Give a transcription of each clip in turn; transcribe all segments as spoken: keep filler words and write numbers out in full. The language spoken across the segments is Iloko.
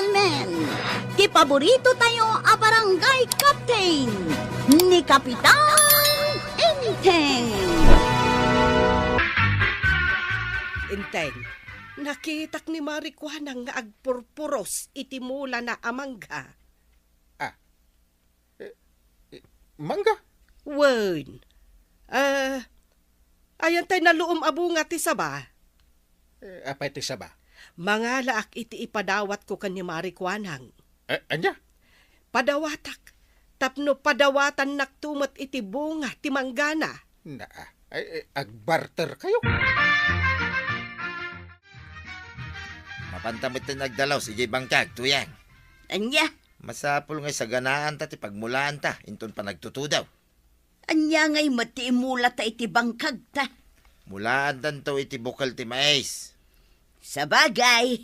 Men, ti paborito tayo a barangay captain, ni Kapitan Enteng. Enteng, nakitak ni Mari Kuanang nga agpurpuros iti mulana a mangga. Ah, eh, eh, mangga? Wen. Ah, ayan tay naluom a bunga ti saba. Eh, apay ti saba? Mangalaak iti ipadawatko ken ni Mari Kuanang. Eh, ania? Padawatak. Tapno padawatannakto met iti bunga ti manggana. Na, ay, eh, agbarter kayo. Mapanta met ten agdalaus idiay bangkag, Tuyang. Ania? Masapul nga isaganaanta ti pagmulaanta inton panagtutudaw. Ania ngay met ti imulata iti bangkagta? Mulaantanto iti bukel ti mais. Sabagay,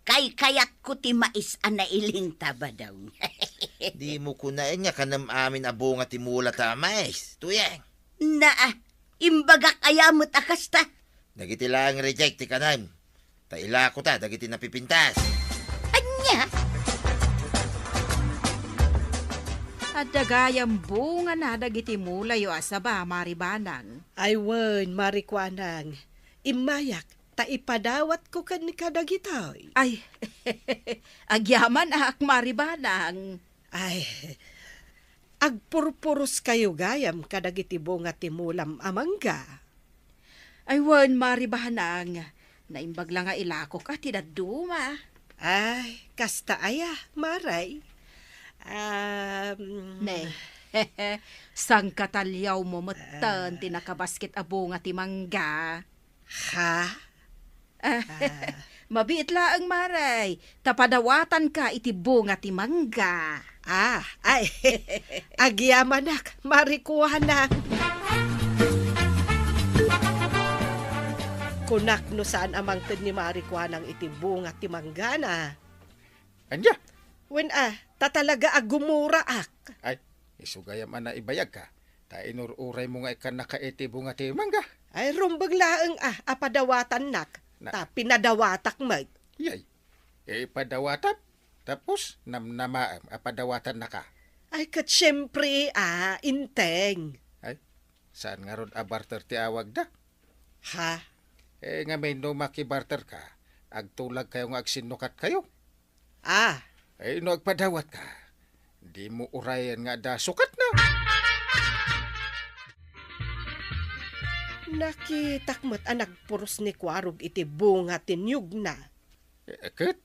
kaykayatko ti mais a nailinta, Badong. Dimo kunaen nga kanem amin a bunga ti mulata a mais, Tuyang. Naa, imbagak aya met a kasta. Dagiti laeng reject ti kanem. Ta ilako ta dagiti napipintas. Ania? Adda gayam bungana dagiti mulayo a saba, Mari Banang. Ay wen, Mari Kuanang. Immayak, ta ipadawatko kenka dagitoy. Ay, agyamanak, Mari Banang. Ay, agpurpuros kayo gayam kadagiti bunga ti mulam a mangga. Ay, wen, Mari Banang, naimbag la nga ilakok a ti dadduma. Ay, kasta aya, Maray? Um, Ne, sangkataliawmo metten ti nakabasket a bunga ti mangga. Ha? Ah, Ah. Mabiit laeng, Maray, ta padawatanka iti bunga ti mangga. Ah, ay, agyamanak, Mari Kuanang. Kunak no saan a mangted ni Mari Kuanang iti bunga ti manggana. Ania? Wen a, ta talaga a gumuraak. Ay, isu gayam a naibayagka. Ta inur-uraymo nga ikkannaka iti bunga ti mangga. Ay, rumbeng laeng a, a padawatannak. Na- Ta pinadawatak met. Yay. Ipadawatam. Tapos, namnamaem a padawatannaka. Ay, ket siempre, a, Enteng. Ay, saan ngarud a barter ti awagda? Ha? Eh, ngamin no makibarter ka, agtulag kayo nga agsinnukat kayo. Ah. Eh, no agpadawat ka, di mo urayen nga adda sukatna. Nakitak met a nagpuros ni Kuarog iti bunga ti niyogna. Eh, ket?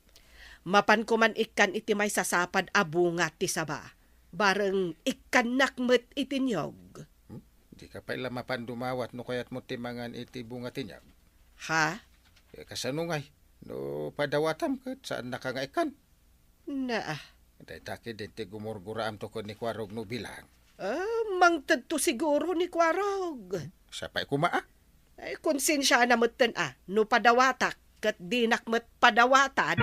Mapanko man ikkan iti maisasapad a bunga ti saba. Bareng ikkannak met iti niyog. Hmm? Dika pay la mapan dumawat no kayatmo ti mangan iti bunga ti niyog. Ha? Eh, kasano ngay? No padawatam ket saannaka nga ikkan. Naa. Dayta ketdin ti gumurguraamto ken ni Kuarog no bilang. Ah, mangtedto siguro ni Kuarog. Siya pay koma, a? Ay, konsensiana metten a, no padawatak, ket dinak met padawatan.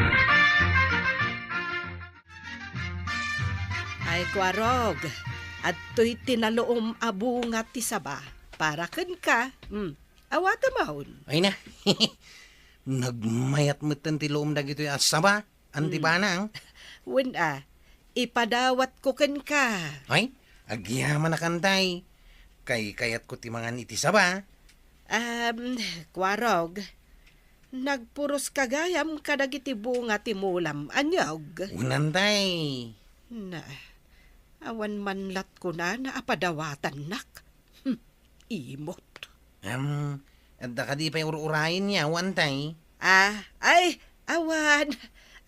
Ay, Kuarog, adtoy ti naluom a bunga ti saba para kenka. Hmm, awatem on. Ay na, nagmayat metten ti luom dagitoy a saba. Anti Mm. banang? Wen a, ipadawatko kenka. Ay, agyamanak, Enteng. Kaykayatko ti mangan iti saba. Am, Kuarog, nagpuros ka gayam kadagiti bunga ti mulam a niyog. Wen, Enteng. Na, awan man lat kunana a padawatannak. Hmm. Imot. Em, adda kadi pay ur-urayenyo, Enteng? Ah, ay, awan.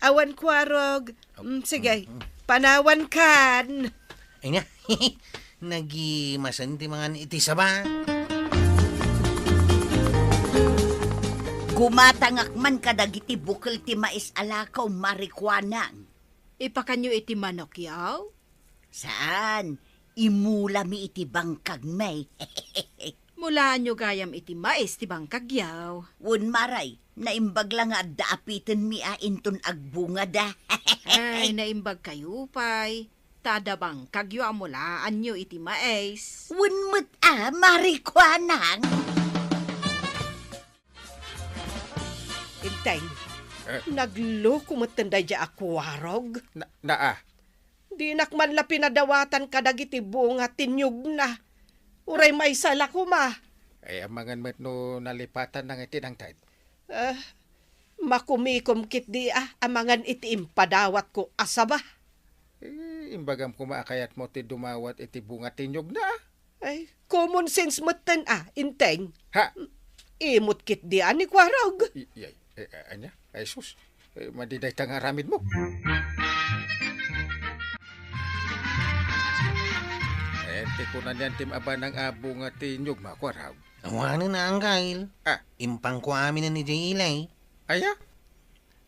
Awan, Kuarog. Mm, sige, mm, mm. Panawankan. Ay na, nagimasen ti mangan iti saba. Gumatangak man kadagiti bukel ti mais a lakaw, Mari Kuanang. Ipakanyo iti manokyo? Saan, imulami iti bangkagmi. Mulaanyo gayam iti mais ti bangkagyo. Wen, Maray, naimbag la nga adda apitenmi a inton agbungada. Ay, naimbag kayo pay. Ta adda bangkagyo a mulaanyo iti mais. Wen met a, Mari Kuanang. Enteng. Eh. Nagloko metten daydiay a kuarog. Na, naa. Dinak man la pinadawatan kadagiti bunga ti niyogna. Uray maysa la koma. Ay, amangan met no nalipatanna nga iti nangted. Ah, makumikom ketdi a, amangan iti impadawatko a saba. Eh, imbagam koma a kayatmo ti dumawat iti bunga ti niyogna, a? Ay, common sense metten a, Inteng. Ha? Imot ketdi a ni Kuarog. I-, ay, eh, eh, ania? Ay, sus. Eh, madi dayta nga aramidmo. Ayan ti kuna niyan ti maabanang a bunga ti niyogmo, Kuarog. Awanen a, Anggail. Ah. Impangko amin ni Jay Ilay. Aya?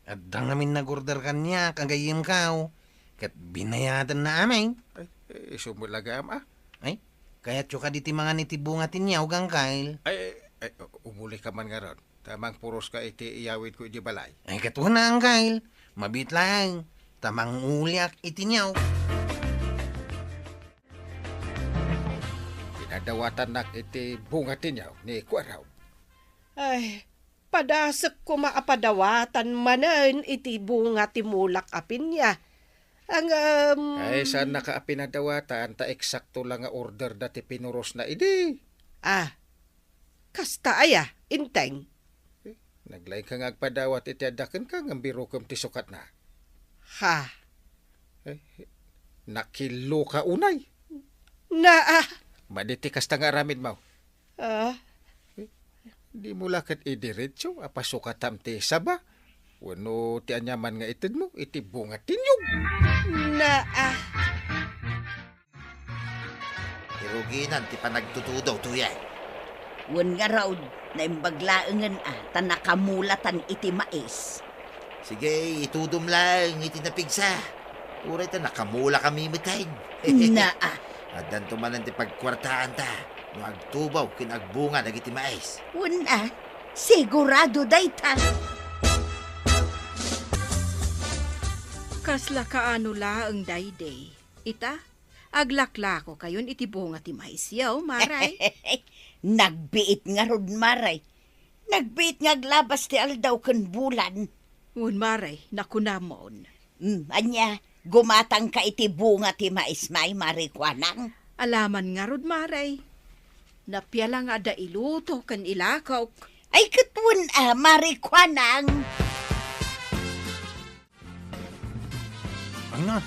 Adda ngamin nag-order kaniak a gayyemko, ket binayadanna amin. Ay, eh, isu met la gayam, a. Ay, kayatyo kadi ti mangan iti bunga ti niyog, Anggail? Ay, ay, ay, umulika man ngarud. Ta mangpuroska iti iyawidko iti balay. Ay, ket wen a, Anggail. Mabiit laeng, ta manguliak iti niyog. Pinadawatannak iti bunga ti niyog ni Kuarog. Ay, padasek koma a padawatan manen iti bunga ti mulak a pinya. Ngem, ay, saannaka a pinadawatan ta eksakto la nga order da ti pinurosna idi. Ah, kasta aya, Inteng? Eh, naglaingka nga agpadawat iti adda kenka ngem birokem ti sukatna. Ha? Eh, nakiloka unay. Naa. Madi ti kasta nga aramidmo. Ah? Eh, dimo la ket idiretso a pasukatam ti saba wenno ti aniaman nga itedmo iti bunga ti niyog. Naa. Iruginan ti panagtutudo, Tuyang. Wen ngarud, naimbag laengen a ta nakamulatan iti mais. Sige, itudom laeng iti napigsa. Uray ta nakamulakami metten. Naa. Addanto manen ti pagkuartaanta no agtubaw ken agbunga dagiti mais. Wen a, sigurado dayta. Kasla kaano laeng daydi? Ita, aglaklakokayon iti bunga ti maisyo, Maray. Nagbiit ngarud, Maray. Nagbiit nga aglabas ti aldaw ken bulan. Wen, Maray, nakunamon. Mm, ania, gumatangka iti bunga ti mais, Maray Kuanang? Alaman ngarud, Maray. Napia la nga adda iluto ken ilakok. Ay, ket wen a, Maray Kuanang. Ay na,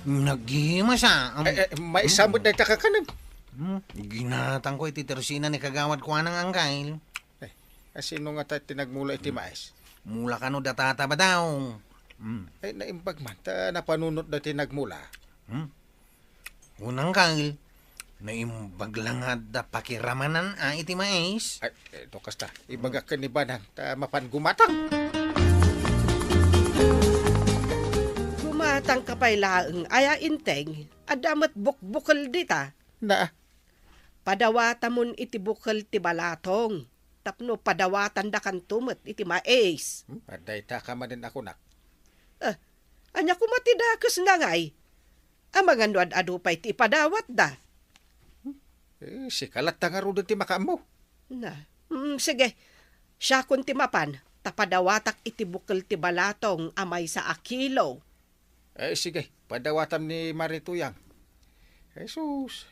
naggimas a. Am-, eh, eh, maisa met dayta kakanen. Hmm, ginatangko iti tersina ni Kagawad Kuanang, Anggail. Eh, asino ngata ti nagmula iti mais? Mula kano da Tata Badaw. Hmm. Eh, naimbag man, ta napanunot da ti nagmula. Hmm. Unang kail, naimbag la nga adda pakiramanan a iti mais. Ay, eh, to kasta, ibagak ken ni Banang, ta mapan gumatang. Gumatang ka pay laeng, aya Inteng, adda met bukbukel dita. Na. Padawatamon iti bukel ti balatong, tapno padawatandakanto met iti mais. Hmm, adda ita ka manen a kunak. Eh, ania koma ti dakesna ngay? Amangan no ad-adu pay ti ipadawatda. Eh, sika latta ngaruden ti makaammo. Na, mm, sige. Siakon ti mapan, ta padawatak iti bukel ti balatong a maysa a kilo. Eh, sige, padawatam ni Mari Tuyang. Jesus,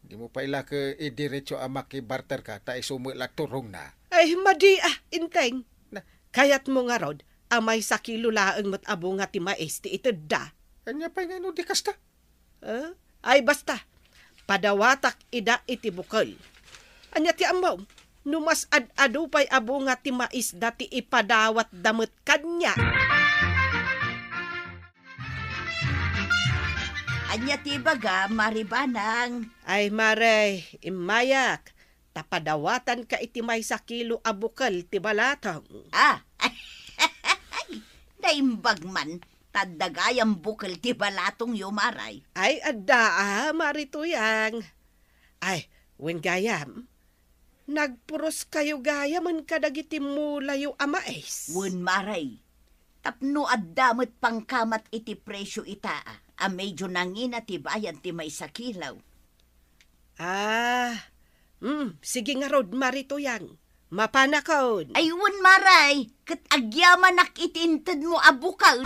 dimo pay la ket idiretso a makibarterka ta isu met la turongna. Ay, madi a, Inteng. Na. Kayatmo ngarud a maysa kilo laeng met a bunga ti mais ti itedda. Ania pay nga no di kasta? Eh? Ay, basta. Padawatak ida iti bukel. Ania ti ammom? No mas ad-adu pay a bunga ti maisda ti ipadawatda met kaniak. Ania ti ibaga, Mari Banang? Ay, Mare, immayak. Ta padawatanka iti maysa kilo a bukel ti balatong. Ah! Naimbag man, ta adda gayam bukel ti balatongyo, Maray. Ay, adda a, Mari Tuyang. Ay, wen gayam, nagpuroskayo gayamen kadagiti mulayo a mais. Wen, Maray. Tapno adda met pangkamat iti presio ita a, a medyo nangina ti bayad ti maysa kilo. Ah, hmm, sige ngarud, Mari Tuyang. Mapanakon. Ay, wen, Maray, ket agyamanak iti intedmo a bukel.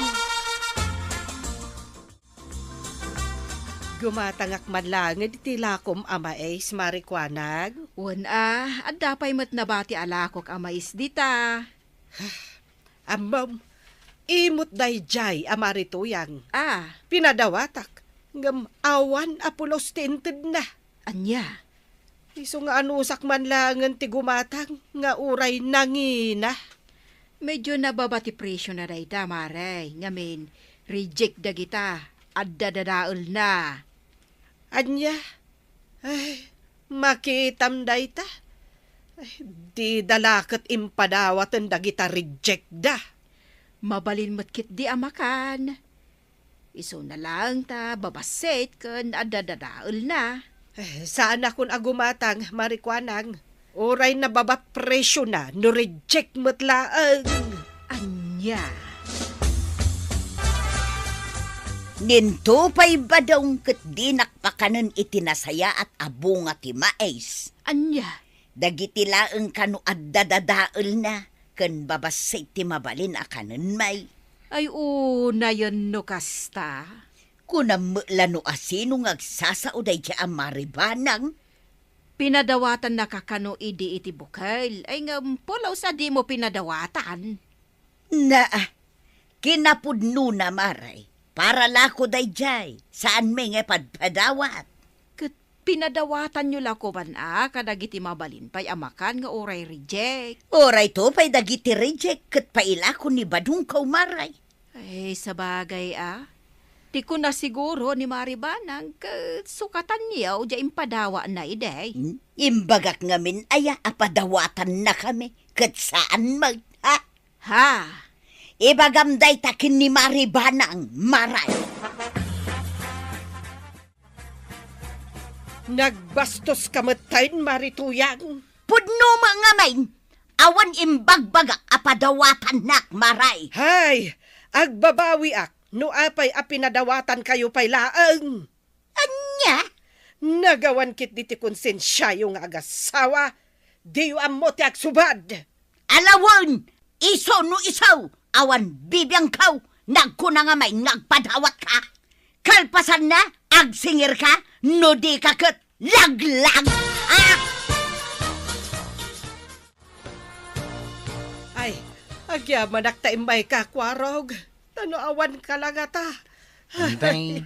Gumatangak man laengen iti lakom a mais, Mari Kuanang. Wen a, adda pay met nabati a lakok a mais dita. Ammom, imot daydiay a Mari Tuyang. Ah. Pinadawatak, ngem awan a pulos ti intedna. Ania? Isu nga anusak man laengen ti gumatang nga uray nangina. Medyo nababa ti presiona dayta, Mare, ngamin, reject dagita, adda dadaelna. Ania? Ay, makitam dayta. Ay, dida la ket impadawaten dagita rejectda. Mabalin met ketdi a makan. Isuna laeng ta babassit ken adda dadaelna. Eh, saanakon a gumatang, Mari Kuanang. Uray nababa presiona no reject met laeng. Ania? Dinto pay badong ket dinak pakanen iti nasayaat a bunga ti mais. Ania? Dagiti laeng kano adda dadaelna ken babassit ti mabalin a kanen, may. Ay, unayen no kasta. Kunam met la no asino nga agsasao daydiay a Mari Banang? Pinadawatannaka kano idi iti bukel? Ay, ngem pulos a dimo pinadawatan. Naa, kinapudnona, Mare. Para lako daydiay, saan met nga ipadpadawat. Ket pinadawatanyo la koma a kadagiti mabalin pay a makan nga uray reject. Urayto pay dagiti reject ket pailako ni badongko, Mare. Ay, sabagay a. Ti kuna siguro ni Mari Banang ket sukatanyo diay impadawana idi. Hmm? Imbagak ngamin aya a padawatannakami ket saan met, ha? Ha? Ibagam dayta ken ni Mari Banang, Maray. Nagbastoska metten, Mari Tuyang. Pudno met ngamin, awan imbagbagak a padawatannak, Maray. Hay, agbabawiak no apay a pinadawatankayo pay laeng. Ania? Nagawan ketdi ti konsensiayo nga agasawa, diyo ammo ti agsubad. Ala wen, isu no isu, awan bibiangko, nagkuna ngamin nga agpadawatka. Kalpasanna, agsingirka, no dika ket laglag. Ah! Ay, agyamanak ta immayka, Kuarog. Ta no awanka la ngata. Antay.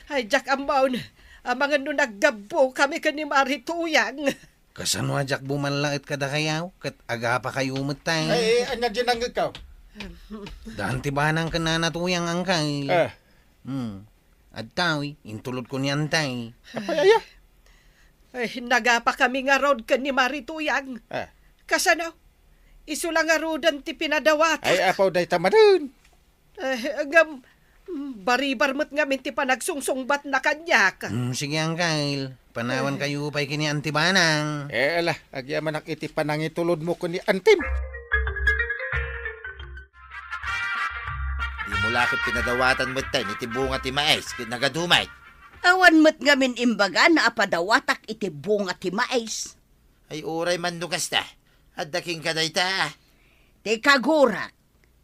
Ay, diak ammon. Amangan no naggabbokami ken ni Mari Tuyang. Kasano a diak bumanlaet kadakayo, ket agapakayo met tay. Ay, ania diay nangngegko? Daan ti banang ken nana Tuyang, angkel. Eh. Hmm. Adtoy, intulodko ni Antay. Apay aya? Ay, nagapakami ngarud ken ni Mari Tuyang. Ah. Kasano? Isu la ngaruden ti pinadawat. Ay, apo, dayta manen. Ay, ngem, mm, baribar met ngamin ti panagsungsungbatna kaniak. Hmm, sige, angkel. Panawankayo pay ken ni Auntie Banang. Eh, ala, agyamanak iti panangitulodmo ken ni Antim. Dimo la ket pinadawatan metten iti bunga ti mais ket nagadu met. Awan met ngamin imbagana a padawatak iti bunga ti mais. Ay, uray man no kasta, adda kenka dayta. Ti kagurak,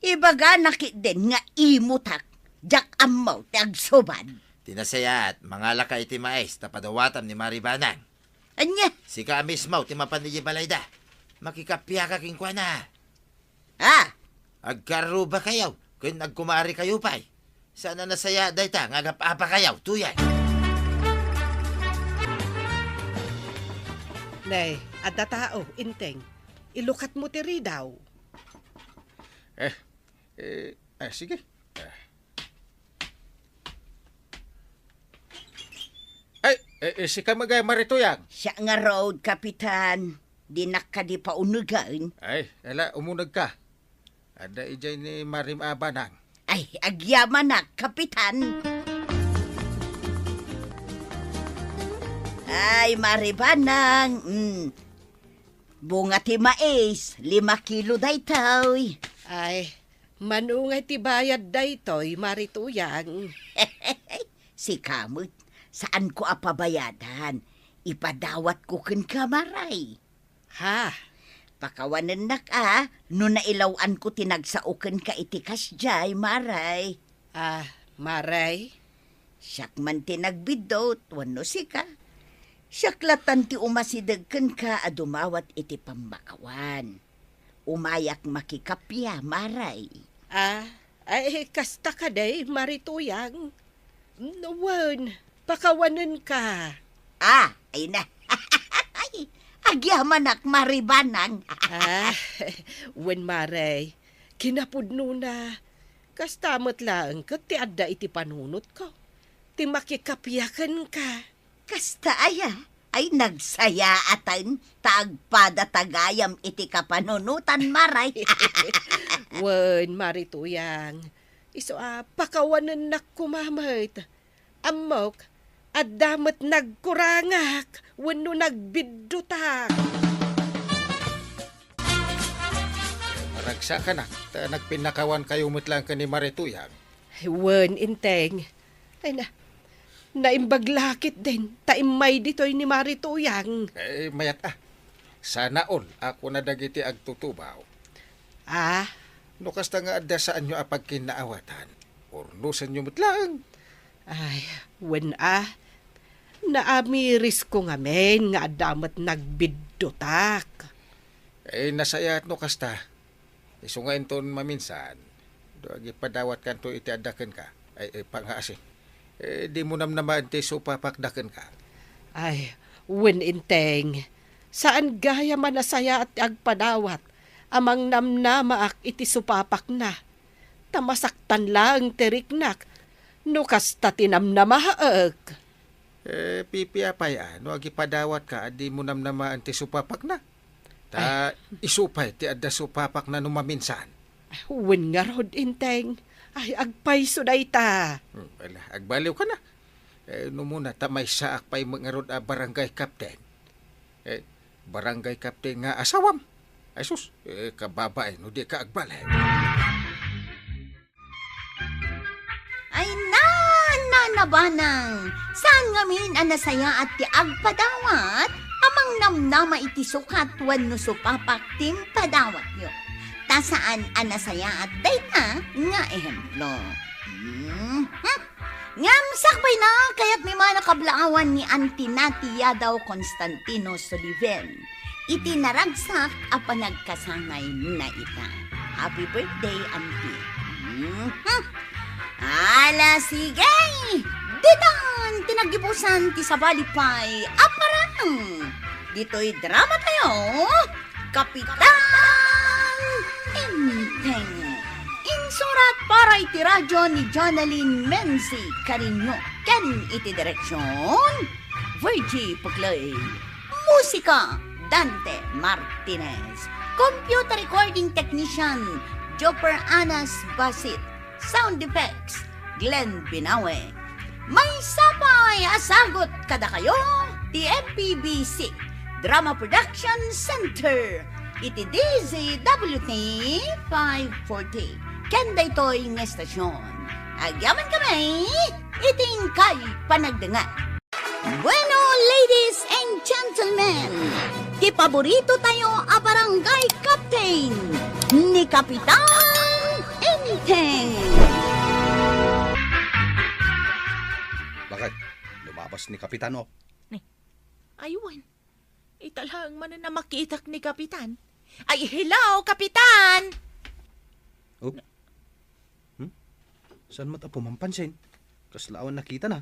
ibagana ketdin nga imotak, diak ammo ti agsubad. Ti nasayaat, mangalaka iti mais ta padawatam ni Mari Banang. Ania? Sika a mismo ti mapan idiay balayda. Makikappiaka kenkuana. Ah! Agkarrubakayo ken agkumarikayo pay. Saan a nasayaat dayta nga agap-apakayo, Tuyang. Ne, adda tao, Inteng. Ilukatmo ti ridaw. Eh, eh, ah, sige. Ah. Ay, eh, eh, sika met ngay, Mari Tuyang? Siak ngarud, Kapitan. Dinak kadi paunegen. Ay, ala, umunegka. Adda idiay ni Mari Banang. Ay, agyamanak, Kapitan. Ay, Mari Banang. Mm. Bunga ti mais, lima kilo daytoy. Ay, mano ngay ti bayad daytoy, Mari Tuyang? Sika met, saanko a pabayadan. Ipadawatko kenka, Maray. Ha? Pakawanennak a, no nailaw-anko ti nagsao kenka iti kasdiay, Maray. Ah, Maray? Siak man ti nagbiddut wenno sika. Siak latan ti umasideg kenka a dumawat iti pammakawan. Umayak makikappia, Maray. Ah, ay, kasta kadi, Mari Tuyang? Wen, pakawanenka. Ah, ay na. Agyamanak, Mari Banang. Ah, wen, Maray. Kinapudnona, kasta met laeng ket ti adda iti panunotko, ti makikappia kenka. Kasta aya? Ay, nagsayaaten ta agpada ta gayam iti kapanunotan, Maray. Wen, Mari Tuyang, isu a pakawanennak koma met. Ammok, adda met nagkurangak wenno nagbiddutak. Maragsakanak, ta nagpinnakawankayo met laeng ken ni Mari Tuyang. Wen, Enteng. Ay na, naimbag la ketdin, ta immay ditoy ni Mari Tuyang. Eh, mayat a. Sana all a kuna dagiti agtutubaw. Ah? No kasta nga adda saanyo a pagkinnaawatan, urnosenyo met laeng. Ay, wen a. Naamirisko ngamin nga adda met nagbiddutak. Eh, nasayaat no kasta. Isu nga inton maminsan, no agipadawatkanto iti adda kenka, ay, ay, pangaasi. Eh, dimo namnamaen ti supapakda kenka. Ay, wen, Enteng. Saan gayam a nasayaat ti agpadawat a mangnamnamaak iti supapakna. Ta masaktan laeng ti riknak no kasta ti namnamaek. Eh, pipia pay a, no agipadawatka a dimo namnamaen ti supapakna. Ta Ay. Isu pay ti adda supapakna no maminsan. Wen ngarud, Enteng. Ay, agpayso dayta. Hmm, ala, agbaliwka na. Eh, no muna, ta maysaak pay ngarud a barangay captain. Eh, barangay captain nga asawam. Ay sus, eh, kababain no dika agbaliw. Ay na, Nana Banang, saan ngamin a nasayaat ti agpadawat a mangnamnama iti sukat wenno supapak ti impadawatyo. Ta saan a nasayaat dayta nga ehemplo. Mhm. Ngem sakbayna, kayatmi man a kablaawan ni Auntie Nati Yadaw Constantino Soliven iti naragsak a panagkasangayna ita. Happy birthday, Auntie. Mhm. Ala, sige! Ditan ti naggibusan ti sabali pay a parang ditoy drama tayo, Kapitan Enteng. Insurat para iti radyo ni Jonalyn Menzi Cariño ken iti direksyon, Virgie Puclay. Musika, Dante Martinez. Computer recording technician, Joper Anas Basit. Sound effects, Glenn Binawe. Maysa pay a sagut kadakayo ti M P B C Drama Production Center iti D Z W T five forty. Ken daytoy nga estasyon, agyamankami iti inkay panagdengngeg. Bueno, ladies and gentlemen, ti paborito tayo a barangay captain, ni Kapitan Enteng. Bakit? Lumabas ni Kapitan, oh. Ni, aywan. Ita laeng manen a makitak ni Kapitan. Ay, hello, Kapitan! Oh? Hmm? Saan met a pumampansin? Kasla awan nakita na.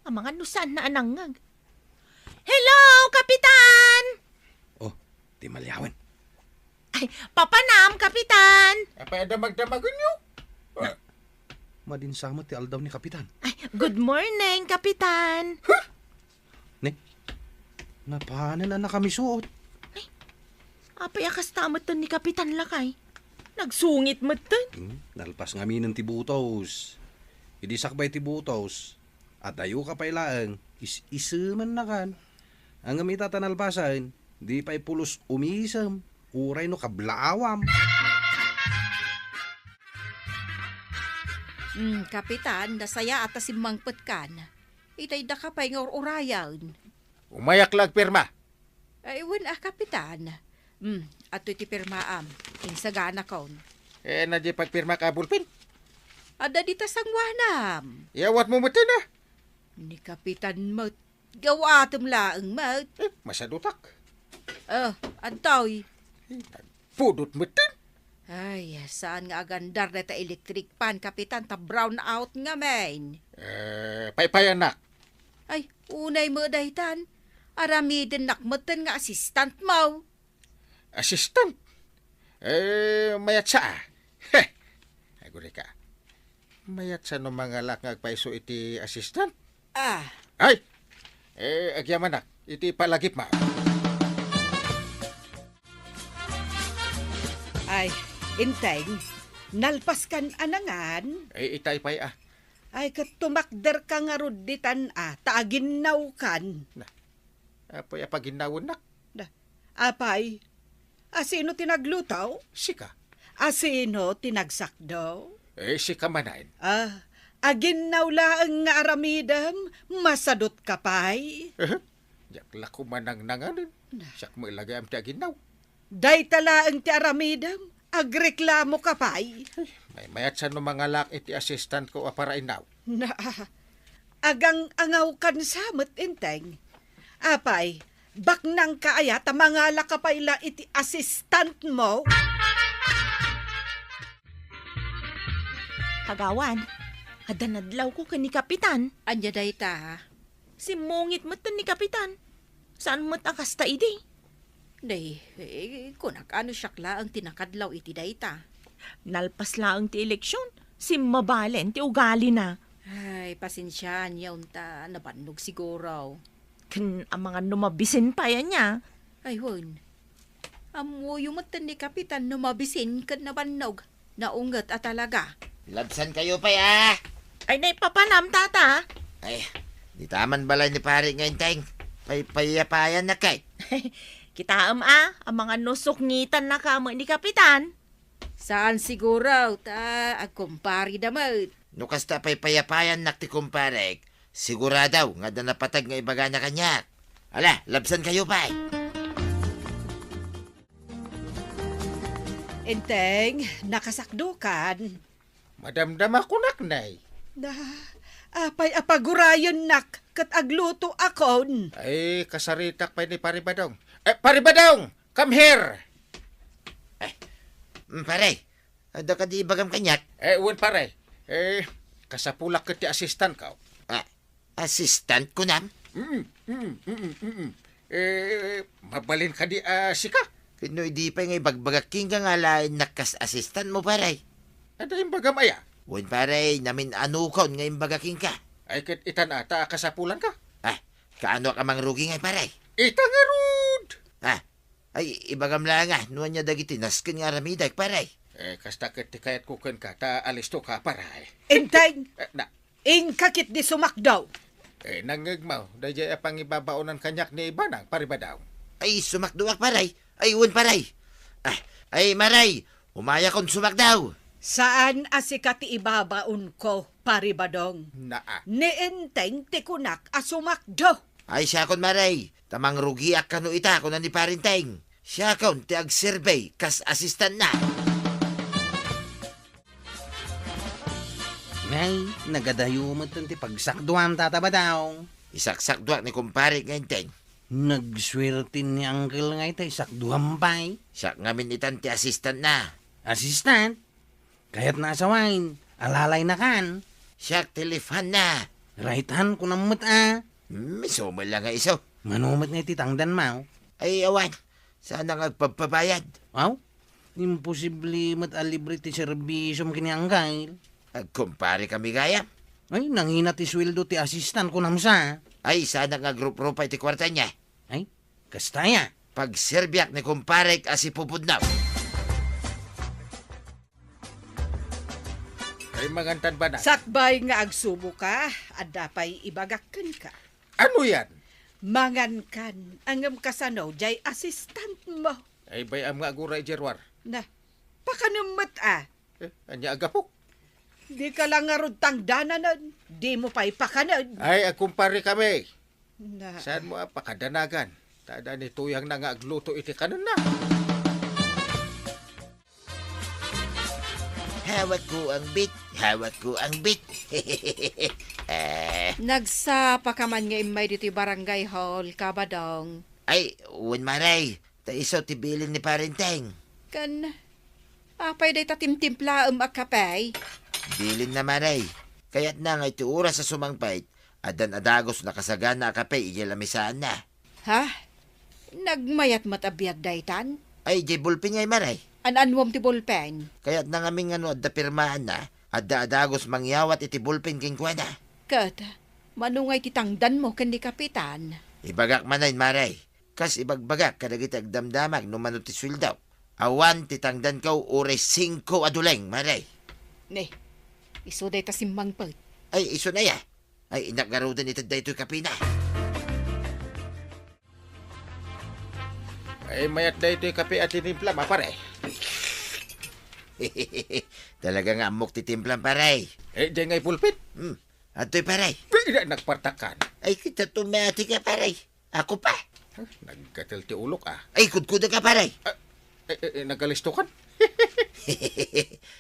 Amangan no saan na a nangngeg. Hello, Kapitan! Oh, ti maliawen. Ay, papanam, Kapitan! Apay a damagdamagenyo? Ah. Madin sa met ti aldaw ni Kapitan. Ay, good morning, Kapitan! Huh? Ne? Napanen a nakamisuot. Ay, apay a kasta metten ni Kapitan lakay? Nagsungit metten. Hmm, nalpas ngaminen ti butos. Idi sakbay ti butos, adayoka pay laeng, is-isemennakan. Ngem ita ta nalpasen, di pay pulos umisem, uray no kablaawam. Hmm, Kapitan, nasayaat a simmangpetkan. Itay daka pay nga ur-urayen. Umayak la agpirma. Ay, wen a, Kapitan. Hmm, adtoy ti pirmaam. Insaganakon. Eh, ania diay pagpirmak a bulpen? Adda dita sanguanam. Iyawatmo metten, a? Ni Kapitan met. Gawatem laeng met. Eh, masadutak. Oh, adtoy. Eh, nagpudot metten. Ay, saan nga agandar dayta electric fan, Kapitan, ta brown out ngamin. Eh, paypayanak. Ay, unay met daytan. Aramidennak metten nga assistant mo. Assistant? Eh, mayatsa, a. Heh! Agurayka. Mayatsa no mangalaak nga agpayso iti assistant? Ah. Ay! Eh, agyamanak, iti palagipmo. Ay, Enteng, nalpaskan a nangan? Eh, itay pay, a. Ay, ket tumakderka ngarud ditan, a, ta aginnawkan. Na, apay a paginnawennak? Da, apay, asino ti nagluto? Sika. Asino ti nagsakdo? Eh, sika manen. Ah, aginnaw laeng nga aramidem, masadutka pay. Eh, diak la koma nangnanganen. Na. Siak met la gayam ti aginnaw. Dayta laeng ti aramidem, agreklamoka pay. Ay, may, mayatsan no mangalaak iti assistant ko a para innaw. Na, agang-angawkan sa met, Enteng. Apay, baknangka aya ta mangalaka pay la iti assistant mo? Kagawan, adda nadlawko ken ni Kapitan. Ania dayta? Simmungit metten ni Kapitan. Saan met a kasta idi? Day, eh, kunak, ano siak laeng ti nakadlaw iti dayta? Nalpas laeng ti eleksyon, simmabalen ti ugalina. Ay, pasensiaan ya unta, nabannog siguro. Ken amangan no mabisin pay ania. Ay, wen. Ammoyo metten ni Kapitan no mabisin ken nabannog. Naunget a talaga. Labsankayo pay, a. Ay, naipapanam, tata. Ay, dita man balay ni pare nga Enteng. Pay, payapayan na kay. Kitaem, a, amangan no sukngitannaka met ni Kapitan. Saan siguro, ta agkumpare da met. No kasta pay payapayannak ti kumparek, sigurado nga adda napateg nga ibagana kaniak. Ala, labsankayo pay. Enteng, nakasakdokan. Madamdama kunak, nay. Da, apay a pagurayennak ket agluto akon. Ay, kasaritak pay ni Pare Badong. Eh, Pare Badong, come here! Eh, mm, pare, adda kadi ibagam kaniak? Eh, wen, pare. Eh, kasapulak ket ti assistant ko. Ah, assistant kunam? Mm, mm, mm, mm, mm. Eh, mabalin kadi a sika? Ket no idi pay nga ibagbagak kenka nga alaennak kas assistant mo, pare? Adda imbagam aya? Wen, pare, namin-anokon nga imbaga kenka. Ay, ket itan ata a kasapulanka? Ah, kaanoak a mangrugi ngay, pare? Ita ngarud! Ah, ay, ibagam la nga, no ania dagiti nasken nga aramidek, pare? Eh, kasta ket ti kayatko kenka, ta alistoka, pare. Enteng! Eh, na, Inka ketdi sumakdo. Eh, nangngegmo, daydiay a pangibabaonan kaniak ni Banang, Pare Badong. Ay, sumakdoak, pare. Ay, wen, pare. Ah, ay, mare, umayakon sumakdo. Saan a sika ti ibabaonko, Pare Badong. Naa. Ni Enteng ti kunak a sumakdo. Ay, siakon, mare. Ta mangrugiak kano ita, kuna ni Pare Enteng. Siakon ti agserbi kas assistantna. Ngay, nagadayo met ti pagsakduam, Tata Badong. Isaksakduak ni kumpare nga Enteng. Nagsuerte ni Uncle ngay ta isakduam pay. Siak ngamin itan ti assistant na. Assistant? Kayatna a sawen, alalayna kan? Siak ti left hand na. Right hand ko met a. Hmm, isu met la nga isu. Mano met nga iti tangdan, maw? Ay, awan. Saan nga agpagpabayad? Aw? Imposible met a libre ti serbisiom ken ni Uncle. Agkumpare kami gayam. Ay, nangina ti sueldo ti assistant ko namsa. Ay, saan nga agruprupa iti kuarta niya? Ay, kasta aya. Pagserbiak ni kumparek a si Pupudnaw. Ay, mangantan ba na? Sakbay nga agsuboka, adda pay ibagak kenka. Ano yan? Mangankan, ngem kasano, jay assistant mo. Ay, bay-am nga agura, Jerwar. Na, pakanem met a. Eh, ania a gapu? Dika la ngarud tangdananen, dimo pay pakanen. Ay, agkumpare kami. Na. Saan mo a pakadanagan? Ta adda ni tuyangna nga agluto iti kanenna. Hawak ko ang bit, hawak ko ang bit. Eh. Nagsapa ka man nga immay ditoy barangay hall, Kabadong? Ay, wen, Maray. Ta isu ti bilin ni Parenteng. Ken, apay dayta timtimplaem a kape? Bilinna, Maray. Kayatna nga iti oras a sumangpet, addan a dagus nakasagana a kape idiay lamisaanna. Ha? Nagmayat met a biag daytan? Ay, idiay bulpen ngay, Maray. An-annuam ti bulpen? Kayatna ngamin nga no adda pirmaanna, adda a dagus mangyawat iti bulpen kenkuana. Ket, mano ngay ti tangdanmo ken ni Kapitan? Ibagak manen, Maray. Kas ibagbagak kadagiti agdamdamag no mano ti sueldok, awan ti tangdanko uray singko a duleng, Maray. Ne, isu dayta simmangpet. Ay, isu na ya. Ay, innak ngaruden ita daytoy kapina. Ay, mayat daytoy kape a tinimplam, a pare. Talaga nga ammok ti timplam, pare. Eh, di ngay pulpit? Hmm. Adtoy, pare. Pira nagpartakan? Ay, kita tumati ka, pare. Ako pa. Huh, naggatel ti ulok, ah. Ay, kudkuda ka, pare. Ah, eh, eh, eh, nagalisto kan?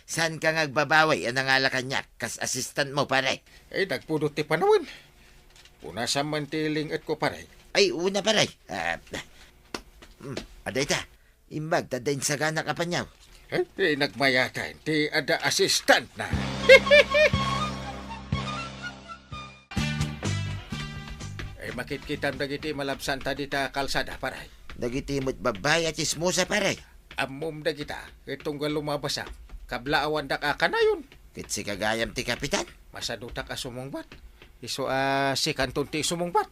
Saan ka nga agbabawi a nangala kaniak kas assistant mo, pare? Eh, nagpudot ti panawen. Punasan man ti linget ko, pare. Ay, una, pare. Ah, hmm, adda ita. Imbag, ta adda insaganak a paniaw. Eh, ti nagmayatan, ti adda assistant na. Eh, makitkitam dagiti malabsanta dita kalsada, paray. Dagiti met babbai a tsismosa, paray. Ammom dagita, ket tunggal lumabasak, kablaawandak a kanayon. Ket sika gayam ti kapitan? Masadutak a sumungbat. Isu a sikanton ti sumungbat.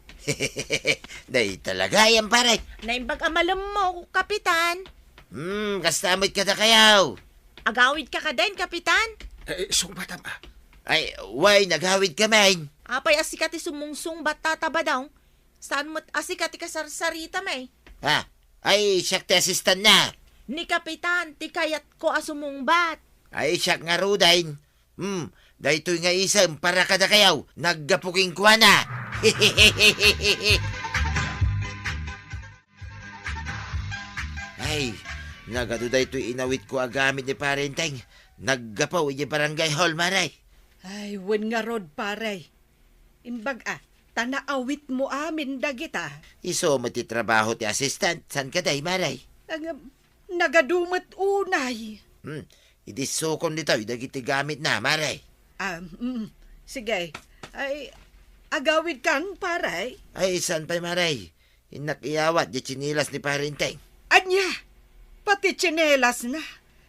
Dayta la gayam, paray. Naimbag a malemmo, kapitan. Hmm, kasta met kadakayaw. Agawid ka kadin, kapitan? Eh, sungbatam, ah. Ay, wen, agawid ka man. Apay a sika ti sumungsungbat, Tata Badong? Saan met a sika ti kasarsaritami? Ha? Ay, siak ti assistant na. Ni kapitan, ti kayatko a sumungbat. Ay, siak ngaruden. Hmm, daytoy nga isem para kadakayaw, naggapu kenkuana. Ay, nagadu daytoy inawitko a gamit ni Pare Enteng. Naggapu idiay barangay hall, Mare. Ay, wen ngarud, pare. Imbag a, ta naawitmo amin dagita. Isu met ti trabaho ti assistant, saan kadi, Mare? Ang, um, nagadu met unay. Hmm, idi sukon ditoy dagiti gamitna, Mare. Ah, mm, sige. Ay, agawid kan, pare? Ay, saan pay, Mare? Innak iyawat diay tsinelas ni Pare Enteng. Ania? Pati tsinelasna?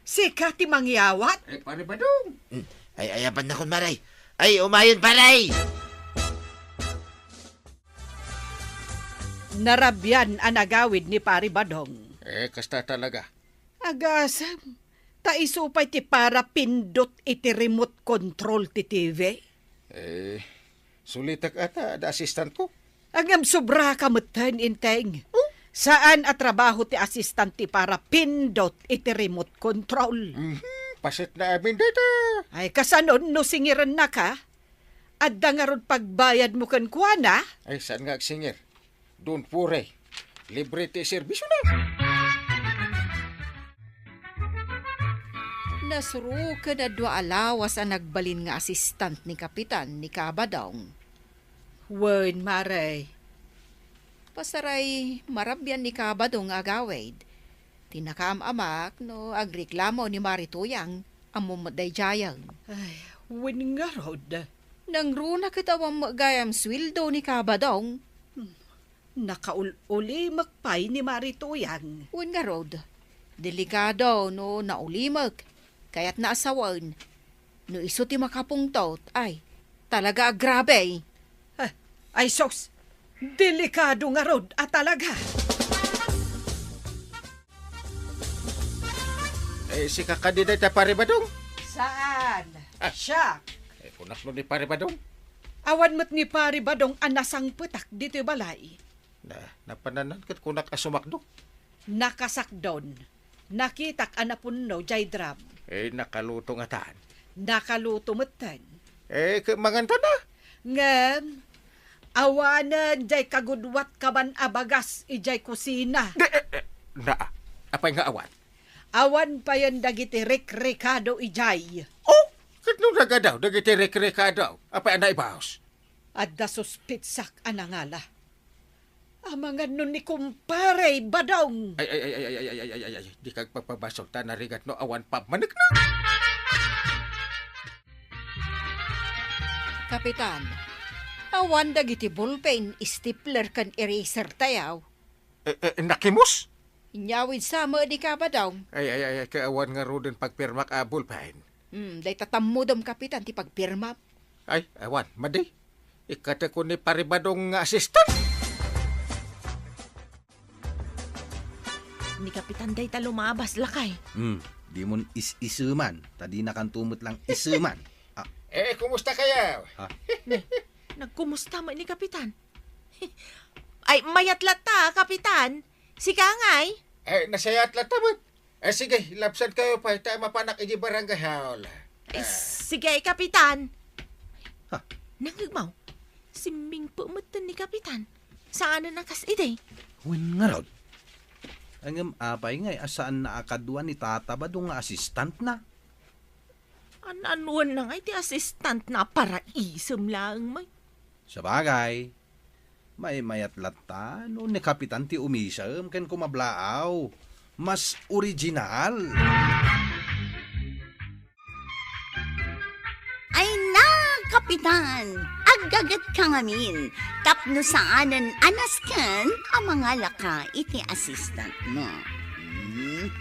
Sika ti mangyawat? Eh, Pare Badong. Hmm. Ay, ayabannakon, Mare. Ay, umayon, Pare! Narabian a nagawid ni Pare Badong. Eh, kasta talaga. Agasem, ta isu pay ti para pindot iti remote control ti T V. Eh, sulitek ata, da assistant ko. Ngem sobra ka metten, Enteng. Oh? Saan a trabaho ti assistant ti para pindot iti remote control. Mhm, paset na amin dayta. Ay, kasanon no singirenna ka? Adda ngarud pagbayadmo kenkuana? Ay, saan nga agsingir? Don't worry. Libre ti serbisyo na. Nasuroken a dua a lawas a nagbalin nga assistant ni Kapitan ni Kabadong. Wen, Mare. Pasaray, marabian ni Kabadong nga agawid. Ti nakaam-amak no agreklamo ni Mare Tuyang, ammom met daydiayen. Ay, wen ngarud. Nangruna ket awan met gayam sueldo ni Kabadong. Hmm. Nakaul-ulimek pay ni Mare Tuyang. Wen ngarud, delikado no naulimek. Kayatna a sawen. No isu ti makapungtot, ay, talaga a grabe. Ah, ay sus! Delikado ngarud a talaga. Eh, sika kadi dayta, Pare Badong? Saan? Ah. Siak. Eh, kunak no ni Pare Badong? Awan met ni Pare Badong a nasangpetak ditoy balay. Na, napananan ket kunak a sumakdo. Nakasakdon. Nakitak a napunno jay drum. Eh, nakaluto ngatan. Nakaluto metten. Eh, ke-, mangantan a? Ngem, awanen jay kagudwat kaman a bagas ijay kusina. De, eh, eh, na, apay nga awan? Awan payen dagiti rekrekado idiay. Oh, ket no nagadaw dagiti rekrekado, apay a naibaos? Adda suspetsak a nangala. Amangan no ni kumpare Badong. Ay, ay, ay, ay, ay, ay, ay, ay, ay, ay, di kagpapabasol ta narigat no awan pammaneknek. Kapitan, awan dagiti ballpen, stapler, ken eraser tayo. Eh, eh, nakimus? Inyawid sa met ni Kabadong. Ay, ay, ay, ay, kaawan ngaruden pagpirmak a ballpen. Hmm, dayta tammudem, Kapitan, ti pagpirma. Ay, awan, madi. Ikateko ni Pare Badong nga assistant. Ni Kapitan dayta lumabas, lakay. Hmm, di mon is-iseman, ta dinakanto met lang iseman. Ah. Eh, kumusta kayo? Ha? Ne, nagkumusta met ni Kapitan? Ay, mayat latta, Kapitan. Sika ngay? Eh, nasayat latta met. Eh, sige, labsan kayo pay, ta mapanak iti barangay hall. Eh, ah, sige, Kapitan. Ha? Nangegmaw, simmingpe metten ni Kapitan. Saanen a kas idi. Wen ngarud. Ngem apay ngay a saan na a kadua ni Tata Badong nga assistant na? An-anuenna ngay ti assistant na, paraisem laeng met. Sabagay, maymayat latta no ni Kapitan ti umisem ken kumablaaw. Mas original. Ay na, Kapitan! Aggaget ka ngamin, tapno saanen a nasken a mangalaka iti assistant mo. Mhm.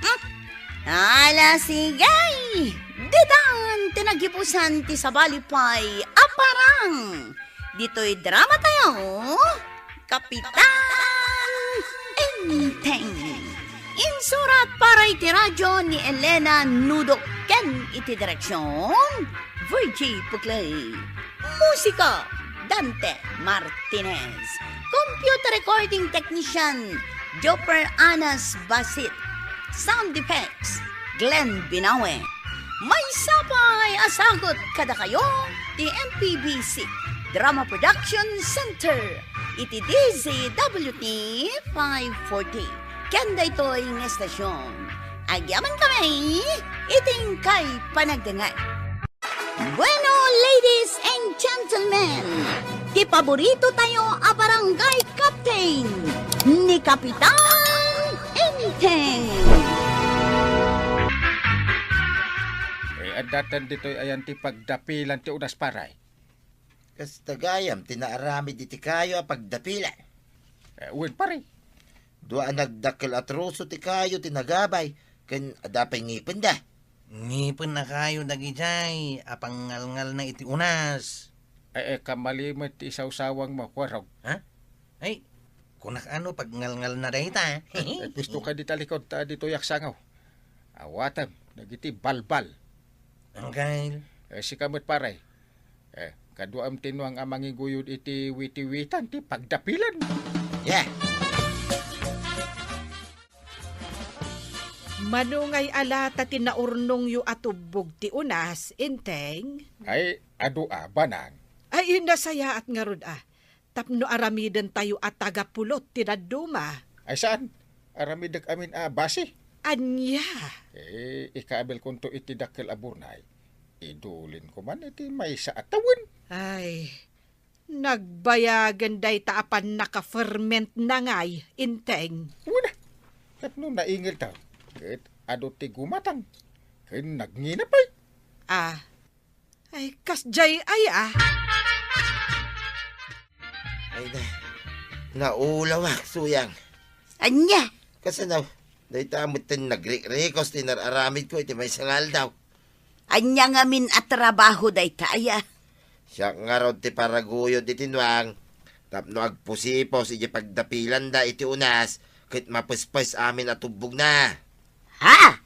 Ala, sige! Ditan ti nagipusan ti sabali pay a parang ditoy drama tayo, Kapitan Enteng. Insurat para iti radyo ni Elena Nudo ken iti direksyon, Virgie Puclay. Musika, Dante Martinez. Computer recording technician, Joper Anas Basit. Sound effects, Glenn Binawe. Maysa pay a sagut kadakayo ti M P B C Drama Production Center iti D Z W T five forty. Ken daytoy nga estasyon, agyamankami iti inkay panagdengngeg. Bueno, ladies and gentlemen, ti paborito tayo a barangay captain, ni Kapitan Enteng. Eh, addaten ditoy ayan ti pagdapilan ti unas, pare? Kasta gayam ti naaramid iti kayo a pagdapilan. Eh, wen, pare. Dua a nagdakkel a troso ti kayo ti nagabay, ken adda pay ngipenda. Ngipen a kayo dagidiay a pangngalngalna iti unas. Eh, eh, kamali met ti isawsawang mo, Kuarog. Ha? Ay, kunak ano pagngalngalna dayta? Eh, eh, pwesto ka di talikod ta ditoy aksangaw. Awatem dagiti balbal. Angkel. Eh, sika met, pare. Eh, kaduam ti nuang a mangiguyod iti witiwitan ti pagdapilan. Yeah. Mano ngay a lata ti naurnongyo a tubbog ti unas, Enteng? Ay, adu a, banang. Ay, nasayaat ngarud a. Tapno aramidentayo a tagapulot ti dadduma. Ay, saan? Aramidek amin a basi. Ania? Eh, ikabilkonto iti dakkel a burnay. Idulinko man iti maysa a tawen. Ay, nagbayagen dayta a pannaka-ferment na ngay, Enteng. Wen a, tapno naingel ta, ket adu ti gumatang, ken nagngina pay. Ah, ay, kasdiay aya. Ay na, naulawak, Suyang. Ania? Kasano? Dayta metten nagrikrikos ti nar-aramidko iti maysa nga aldaw. Ania ngamin a trabaho dayta aya? Siak ngarud ti paraguyod iti nuang tapno agpusipos iti pagdapilanda iti unas ket mapespes amin a tubbogna. Ha?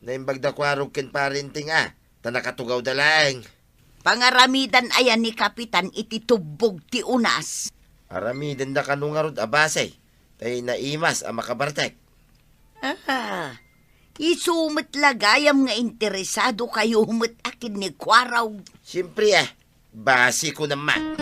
Naimbag da Kuarog ken Pare Enteng a, ta nakatugawda laeng. Pangaramidan aya ni Kapitan iti tubbog ti unas? Aramidenda kano ngarud a basi, tay naimas a makabartek. Ah, isu met la gayam nga interesado kayo met a ken ni Kuarog. Siempre, eh, basi ko naman.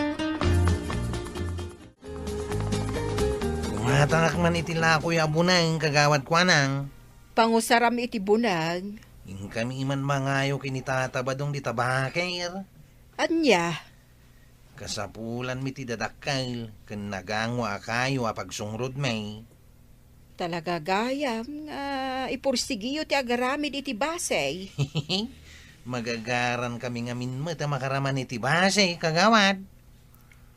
Gumatangak man iti lakoy a buneng, Kagawad Kuanang. pangusaram iti bunag. Inkami man mangayo ken ni Tata Badong dita baker. Ania? Kasapulanmi ti dadakkel ken nagango a kayo a pagsungrodmi. Talaga gayam nga ipursigiyo ti agaramid iti basey. Magagarankami ngamin met a makaraman iti basey, kagawad.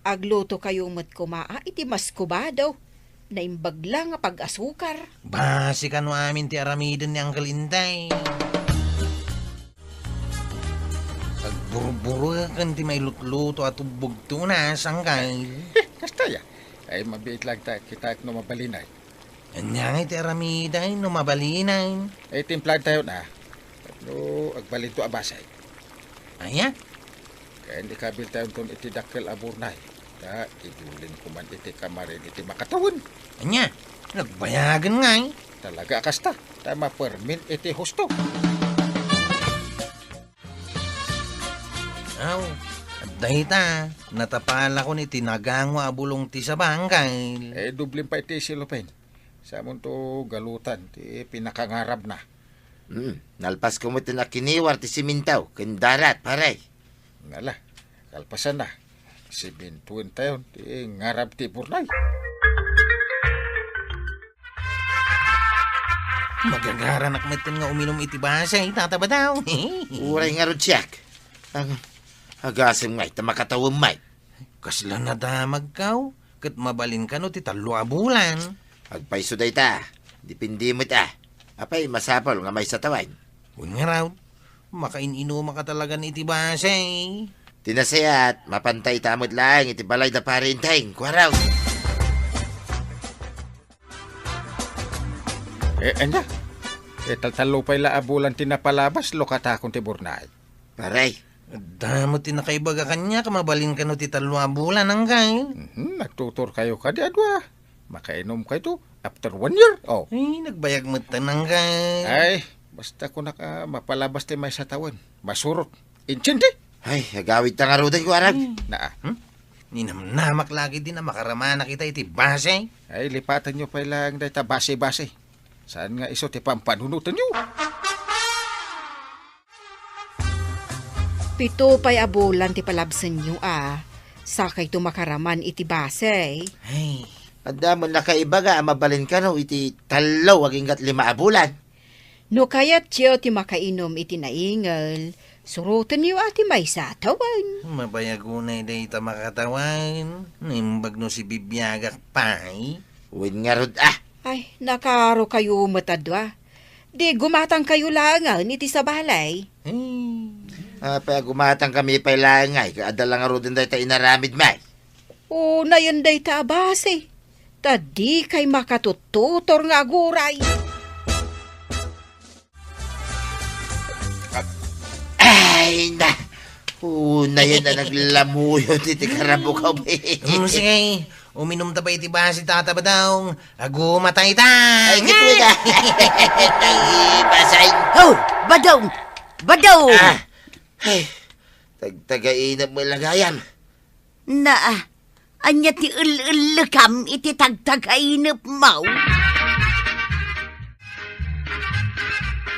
Aglutokayo met koma a iti maskubado. Naimbag la nga pag-asukar. Basi kano amin ti aramiden ni Uncle Intay. Agburbureken ti mailutluto a tubbog ti unas, Uncle. Kasta ya. Ay, mabiit lang ta, kitaek no mabalinay. Ania ngay ti aramiden no mabalinen? Eh, timplaentayon a. Tapno agbalinto a basey. Aya? Ken ikabiltayonton iti dakkel a burnay. Ta idulinko man iti kamarin iti makatawen. Ania? Nagbayagen ngay? Talaga a kasta. Ta mapermin iti husto. Aw, adda ita, natapalakon iti nagango a bulong ti sabangkal. Eh, dublin pay ti silopen. Samonto galutan ti pinakangarabna. Hmm, nalpasko met ti nakiniwar ti siminto ken darat, pare. Ngala, kalpasanna, simintoentayon ti ngarab ti burnay. Magagaranak metten nga uminum iti basey, Tata Badaw. Uray ngarud siak. Ang agasem ngay ta makatawem met. Kasla nadamagkaw, ket mabalinka no ti tallo a bulan. Agpayso dayta. Depende met a. Apay, masapul nga maysa tawen. Wen ngarud, makain-inumaka talagan iti basey. Ti nasayaat, mapanta ita met laeng iti balay da Pare Inteng, kuarod. Eh, ania? Eh, taltallo pay la a bulan ti napalabas, lukatakon ti burnay. Pare. Adda met ti nakaibaga kaniak, mabalin kano ti tallo a bulan, Angkay. Mhm, nagtuturkayo kadi a dua. Makainomkayto after one year. Oh. Ay, nagbayag met tan, Angkay. Ay, basta kunak a mapalabas ti maysa tawen. Masurot. Intindi? Ay, agawidta ngaruden, kuarod. Hmm. Naa. Hmm? Ninamnamak lagi din a makaramanak ita iti base. Ay, lipatenyo pay laeng dayta base-base. Saan nga isu ti pampanunotenyo? Pito pay a bulan ti palabsenyo a, sakayto makaraman iti base. Ay. Adda met nakaibaga a mabalin kano iti tallo agingga lima a bulan. No kayatyo ti makainom iti naingel, surotenyo a ti maysa a tawen. Mabayag unay dayta makatawen, naimbag no sibibiagak pay. Wen ngarud a. Ay, nakaaro kayo met a dua. Di gumatang kayo laengen iti sabali. Hmm. Apay a gumatang kami pay laeng ay, adda la ngaruden dayta inaramid met. Unayen dayta a base, ta dikay makatututor nga aguray. Ay, na! Unayen a naglamuyo ti, ti karabukaw. Hmm, sige, uminum ta pay iti base, Tata Badong. Agumatay ta! Ay, gitwida! Basay! Oh, Badong! Badong! Ah! Ay, tagtagainep mo lagayam. Naa, ania ti el-ellekam iti tagtagainepmo?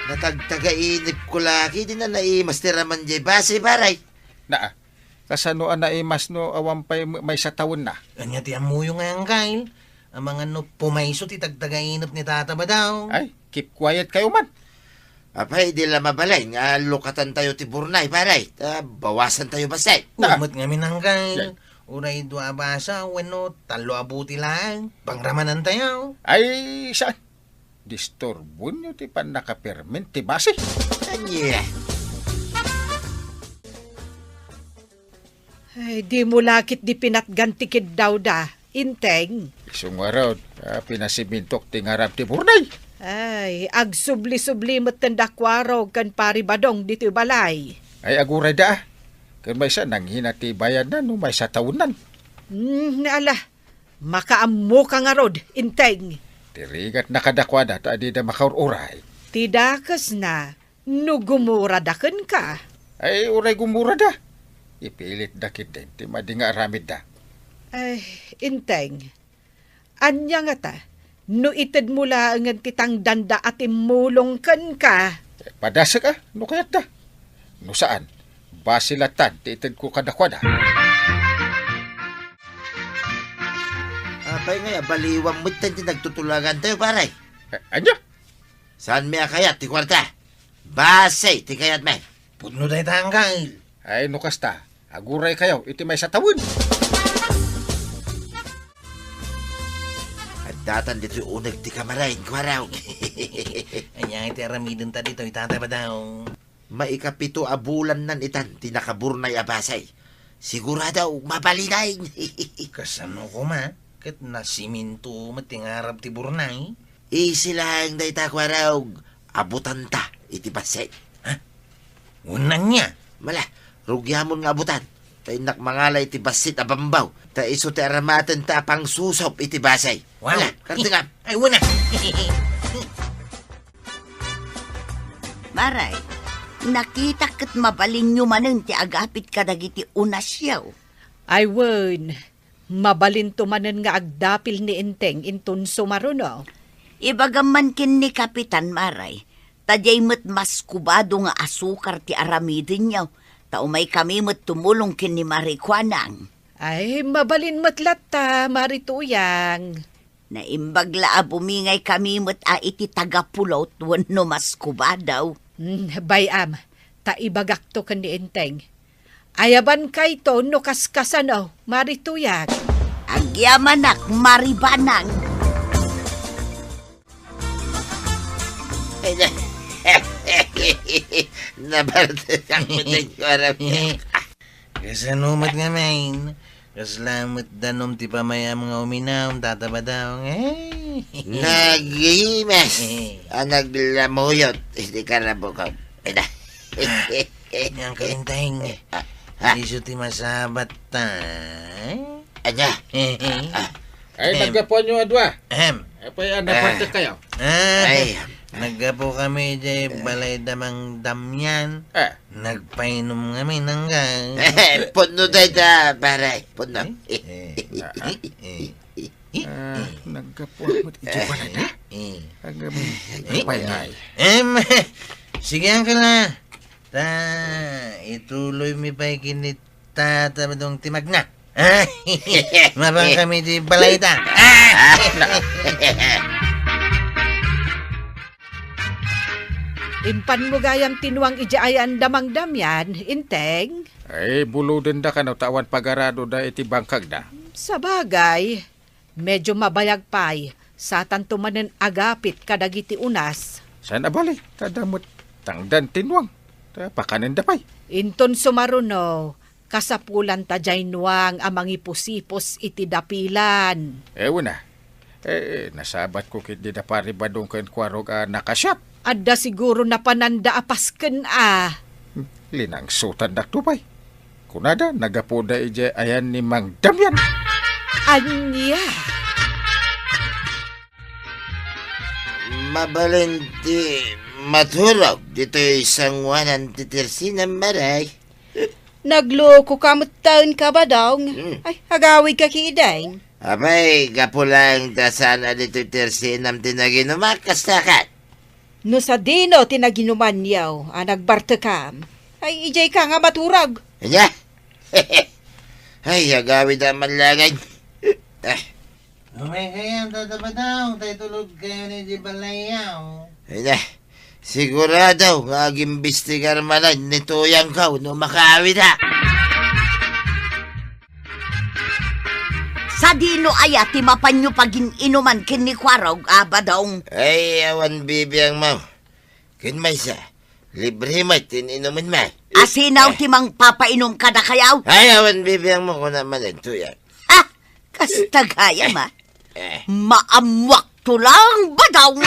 Natagtagainepko laki, di na naimas ti raman jay base, pare. Naa, kasano a naimas no awan pay maysa tawenna? Ania ti ammoyo nga, Angkay? Amangan no pumayso ti tagtagainep ni Tata Badong. Ay, keep quiet kayo man. Apay, di la mabalin nga lukatantayo ti burnay, pare. Ta bawasantayo bassit. Na. Umet ngamin, Angkay. Yay. Uray dua a basa wenno tallo a buti laeng. Pangramanantayo. Ay, saan? Disturbonyo ti pannakapermin ti base. Ania? Ay, dimo la ketdi pinatgan ti kiddawda, Inteng. Isu ngarud, a, pinasimintok ti ngarab ti burnay. Ay, agsubli-subli metten da Kuarog ken Pari Badong ditoy balay. Ay, agurayda, a. Ken maysa, nanghina ti bayadna no maysa tawennan. Hmm, ala, makaammoka ngarud, Inteng. Ti rigatna kadakuada ta adida makaur-uray. Ti dakesna, no gumurada kenka. Ay, uray gumurada. Ipilitda ketdin ti madi nga aramidda. Ay, Inteng, ania ngata, No itedmo laengen ti tangdanda a timmulong kenka. Padasek a, no kayatda. No saan, basi latan ti itedko kadakuada. Apay ngay a baliwam metten ti nagtutulagantayo, pare? Eh, ania? Saanmi a kayat ti kuarta? Basi ti kayatmi. Pudno dayta, Angkel. Ay, no kasta, aguraykayo iti maysa tawen. Addatan ditoy uneg ti kamarain, kuarog. Ania ti aramidenta ditoy, Tata Badong? Maikapito a bulannan itan ti nakaburnay a basi. Sigurado, mabalin. Kasano koma? Ket nasiminto met ti ngarab ti burnay? Isi laeng dayta, kuarog, abutanta iti bassit. Ha? Wen ania? Mala, rugiamon nga abutan. Ta innak mangala iti bassit a bambaw. Ta isu ti aramatenta a pangsusup iti basi. Wow. Mala, kartengam. Ay, wen a. Maray, nakitak ket mabalinyo manen ti agapit kadagiti unasyo. Ay wen, mabalinto manen nga agdapil ni Enteng inton sumaruno. Ibagam man ken ni Kapitan, Maray, ta diay met maskubado nga asukar ti aramidenyo, ta umaykami met tumulong ken ni Mari Kuanang. Ay, mabalin met latta, Mari Tuyang. Naimbag la a bumingaykami met a iti taga-pulot wenno maskubado. Hmm, bay-am, ta ibagakto ken ni Enteng. Ayabankayto no kaskasano, Mari Tuyang. Agyamanak, Mari Banang. Nabartekak met ti kuarog. Kasano met ngamin? Kasla met danum ti pamayam nga uminum, Tata Badong? Eh. Nagimes a naglamuyot iti karabukom. Ida. Nang kalinteng. Ah, ah. Isu ti masabat ta. Ania? Ah, ah. Ay, naggapuanyo a dua. Ahem. Apay a napartek kayo? Ah, ay. Naggapu kami di balay da Mang Damian. Ah. Nagpainum kami nangga. Pudno dayta, pare. Pudno. Eh, eh, eh, eh. Ah, naggapu met iti balay da. Eh. Agam, eh, nagpainum. Em, sige, Angkel, ah. Ta, ituloy mi pay kinit Tata Badong ti magna. Mabang kami ti balay da. Impanmo gayam ti nuang idiay ayan da Mang Damian, Enteng? Ay, bulodenda kano ta awan pagaradoda iti bangkagda. Sabagay, medyo mabayag pay, satanto manen agapit kadagiti unas. Saan a bali, ta adda met tangdan ti nuang, ta pakanenda pay. Inton sumaruno, kasapulan ta diay nuang a mangipusipos iti dapilan. Eh, wen a. Eh, nasabatko ketdi da Pari Badong ken Kuarog a nakasiak. Adda siguro napananda a pasken a. Hmm, linangsotandak to pay. Kunada, naggapuda idiay ayan ni Mang Damian. Ania? Mabalin ti maturog ditoy sanguanan ti tersinam, Maray. Nagluko ka metten, Kabadong. Hmm. Ay, agawid ka ketdin. Apay, gapu laeng ta saan a ditoy tersinam ti naginumak, kasta ket? No sadino ti naginumanyo a nagbartekam, ay, idiay ka nga maturog. Ania? Ay, agawid a man laeng. Ah. Umaykayo, Tata Badong, ta itulodkayo idiay balayyo. Ay na, sigurado nga agimbestigar manen ni Tuyangko no makaawida. Sadino aya ti mapanyo pagin-inuman ken ni Kuarog a Badong? Ay, awan bibiangmo. Ken maysa, libre met ti in-inumenmi. Asino ti mangpapainum kadakayo? Ay, awan bibiangmo, kuna manen, Tuyang. Ah, kasta gayam, ah. Eh. Maammuakto lang, Badong.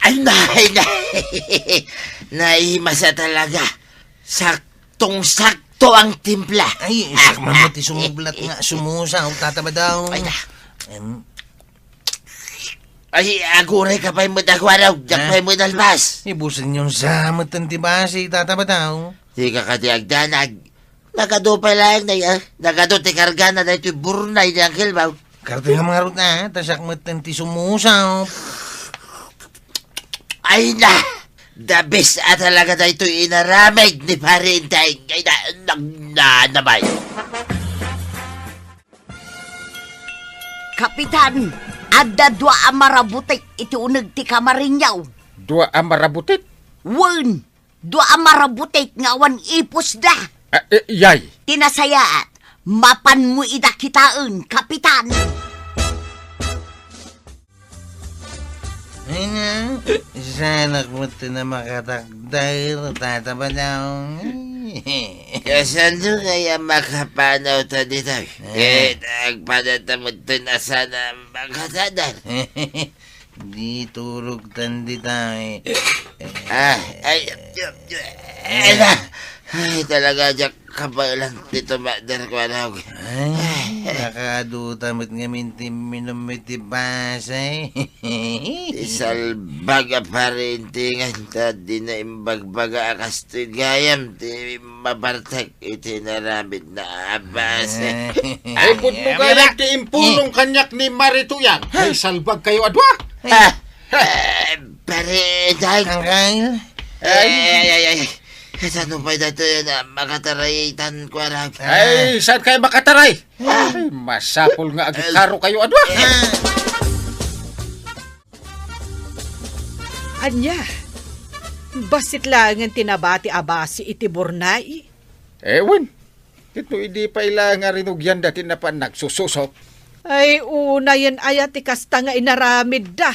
Ay, na, ay, na. Naimasa talaga. Saktong-sakto ang timpla. Ay, isak man mo ti sumublat nga sumusa, o Tata Badong. Ay, na. Em. Ay, agurayka pay met a Kuarog, diak pay met nalpas. Ibusen yon sa met ti basi, Tata Badong. Dika kadi agdanag. Nagadu pay laeng, Nay, ah. Nagadu ti kargana daytoy burnay ni Angkel, baw. Kartengam ngarud, ah, ta siak metten ti sumusa. Ay na! The best a talaga daytoy inaramid ni Pare Enteng. Ay na, nag-, na, na, bay. Kapitan, adda dua a marabutik iti uneg ti kamarinyo. Dua a marabutik? Wen, dua a marabutik nga awan ipusda. Ah, eh, yay. Ti nasayaat, mapanmo ida kitaen, Kapitan. Ay na, saanak metten a makatakder, Tata Badong. Kasano kaya makapanawta ditoy? Eh. Ket agpadata metten a saan a makatakder. Di turogtan ditoy. Ah, ay, ay, ay, ay, ay, talaga, diak kabaelan ti tumakder, kuarog. Ay, nakaduta met ngamin ti minum iti base. Ti salbag a Pare Enteng, ta dina imbagbaga a kastoy gayam ti mabartek iti inaramidna a base. Ay, pudno gayam ti impulong kaniak ni Mari Tuyang. Ay, salbag kayo a dua. Ah, eh, Pare Enteng. Angkel? Ay, ay, ay, ay. Kasano pay daytoy a makataray tan kuarag? Ay, saan kayo makataray? Ay, masapul nga agikaro kayo a dua. Ania? Bassit laengen ti nabati a basi iti burnay? Eh, wen. Ket no idi pay la nga rinugianda ti napan nagsususo. Ay, unayen aya ti kasta nga inaramidda?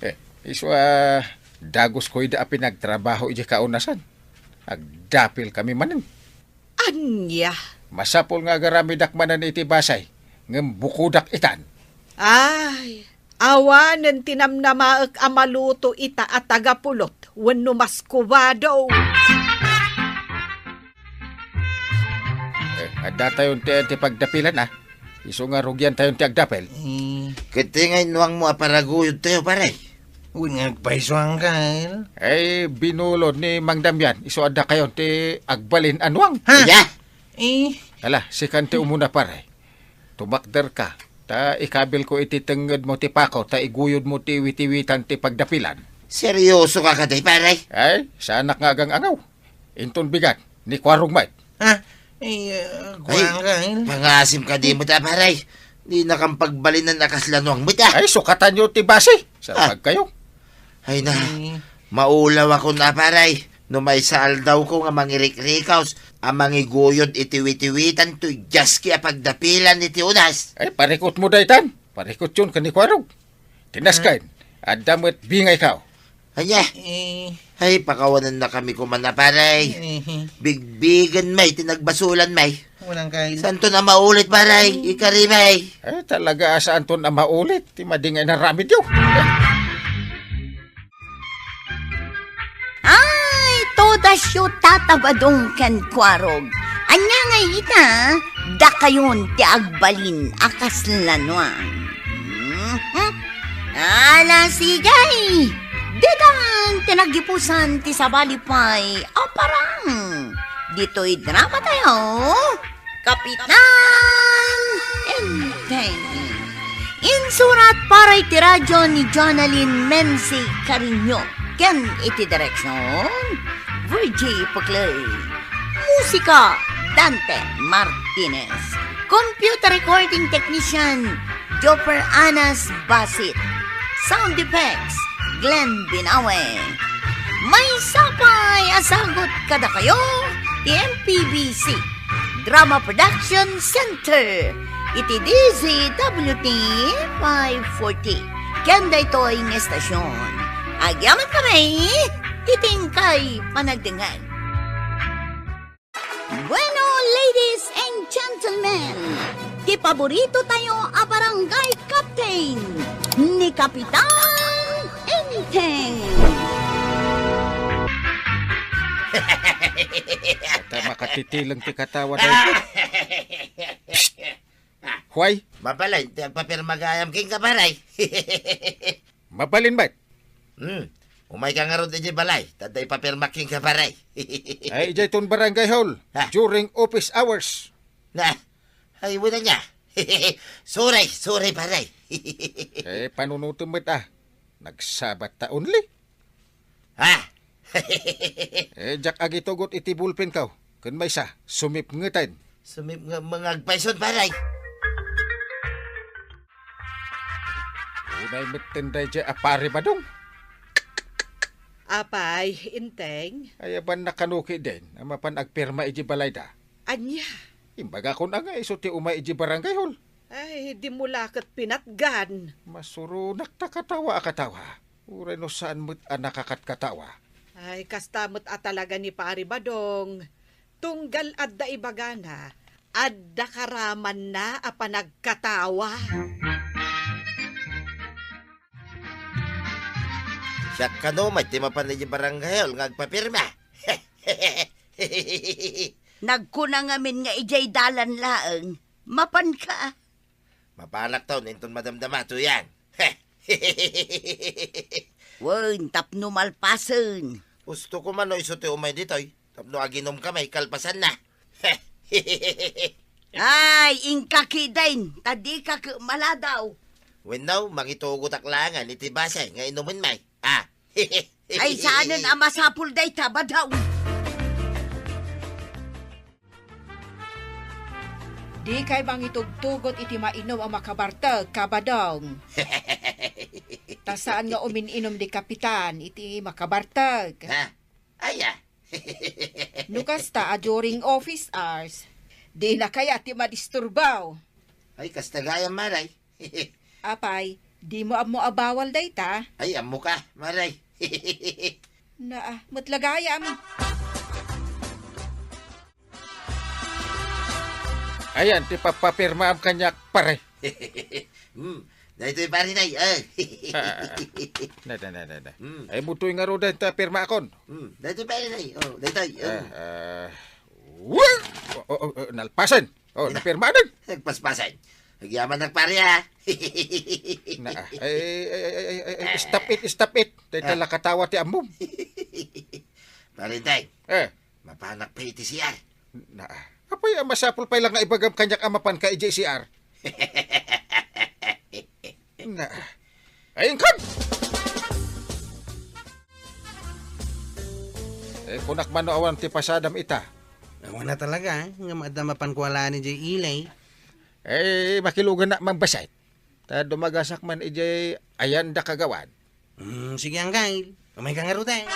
Eh, isu a dagus ko ida a pinagtrabaho idiay kaunasan. Agdapil kami manen. Ania? Masapul nga agaramidak manen iti basay, ngem bukodak itan. Ay, awanen ti namnamaek a maluto ita a tagapulot wenno maskubado. Eh, adda tayon ti, ti pagdapilan, a. Isu nga rugian tayon ti agdapel. Eh. Ket ti nga innuangmo a paraguyod tayo, pare? Wen nga agpayso, Angkel. Eh, binulod ni Mang Damian, isu adda kayon ti agbalin a nuang. Ha? Iya? Eh. Ala, sikan ti umuna, pare. Tumakder ka, ta ikabil ko iti tengnged mo ti pako, ta iguyod mo ti wiwitan ti pagdapilan. Seryoso ka kadi, pare? Ay, saanak nga agang-angaw. Inton bigat, ni Kuarog met. Ha? Ay, ah, Ay, kuarang ka, eh. Pangasim ka di mo ta, pare. Di na kam pagbalinan a kasla nuang met, ah. Ay, sukatan yo ti basi. Sa Ah. pagkayo. Ay na, Eh. maulaw ako na, pare. No maysa aldaw ko nga mangirikrikaw a mangiguyod iti witiwitan toy jaski a pagdapilan iti unas. Ay, parikot mo daytan. Parikot yon ken ni Kuarog. Tinas Ah. ken, adda met bingay kaw. Anya? Eh. Ay, pakawanan na kami kuman na, pare. Eh. Bigbigen may, tinagbasulan may. Walang kain. Santo na maulit, pare. Ikari may. Eh, talaga, santo na maulit. Ti madingay na ramid yo. Ay, todas yo, Tata Badong ken Kuarog. Ania ngay ita, dakayon ti agbalin a kasla nuang. Mhm. Ala, sige. Ditan ti nagipusan ti sabali pay a parang. Ditoy drama tayo. Kapitan Enteng. Insurat para iti radyo ni Jonalyn Menzi Cariño ken iti direksyon, Virgie Puclay. Musika, Dante Martinez. Computer recording technician, Jopper Anas Basit. Sound effects, Glenn Binawe. Maysa pay a sagut kadakayo ti M P B C Drama Production Center iti D Z W T five forty. Ken daytoy nga estasyon, agyamankami ti tingkay panagdengngeg. Bueno, ladies and gentlemen, ti paborito tayo a barangay captain, ni Kapitan Enteng. Ta makatitileng ti katawa daytoy. Huay? Mabalin ti agpapirma gayam kenka, pare. Mabalin met. Hmm. Umayka ngarud idiay balay, ta adda ipapirmak kenka, pare. Ay, idiay ton barangay hall, Ha? during office hours. Na, ay, wala niya. Sorry, sorry, pare. Eh, panunutem met, ah. Nagsabat ta only. Ha? Eh, diak agitugot iti ballpen ko. Ken maysa, sumipngeten. Sumip nga mga agpayson, pare. Unay metten daydiay a Pari Badong. Apay, Enteng? Ay, awan na kano ketdin a mapan agpirma iti balayda. Ania? Imbagakon a nga isu ti umay iti barangay hall. Ay, dimo la ket pinatgan. Masuronak ta katawa a katawa. Uray no saan met a nakakatkatawa. Ay, kasta met a talaga ni Pari Badong. Tunggal adda ibagana, adda karamanna a panagkatawa. Siak kano met ti mapan idiay barangay hall nga agpapirma. Nagkuna ngamin nga idiay dalan laeng, mapanka. Mapanak taon inton madamdama, Tuyang. Wen, tapno malpasen. Gusto ko man no isu ti umay ditoy, tapno aginom kami kalpasanna. Ay, inka ketdin, ta dika ket maladaw. Wenno, mangitugotak laengen iti base nga inumenmi. Ah. Ay, saanen a masapul dayta, Badong. Dikay mangitugtugot iti mainum a makabartek, Kabadong. Ta saan nga umin-inum di kapitan iti makabartek. Ha? Aya? No kasta a during office hours, dina kayat ti madisturbo. Ay, kasta gayam, Maray. Apay, dimo ammo a bawal dayta? Ay, ammoka, Maray. Naa, met la gayam. Ayan ti pappapirmaam kaniak, pare. Hmm, daytoy, pare, nay. Ah. Ah, ah, ah. Na, na, na, na, na. Hmm. Ay, mutoy nga ruda ta pirmaakon. Hmm, daytoy, pare, nay. Oh, daytoy. Ah, Hmm. ah. Wah! Oh, oh, oh, oh, nalpasen. Oh, Ay, na. Napirmanen. Nagpaspasen. Nagyaman na, pare, ah. Na, ah. Ay, ay, ay, ay, ay, ay, Ah. Stop it, stop it. Dayta Ah. la katawa ti ammom. Pare, tay. Eh. Mapanak pay iti C R. Na, ah. Apay, ah, masapul pay la nga ibagam kaniak a mapanka idiay C R. Na, ah. Ay, inkan! Eh, kunak man no awan ti pasadam ita. Awan na talaga, ah. Nga adda mapan kualani jay ilay. Eh, makilugan na man bassit. Ta dumagasak man idiay ayan da kagawad. Hmm, sige, Angkay. Umayka ngarud, eh.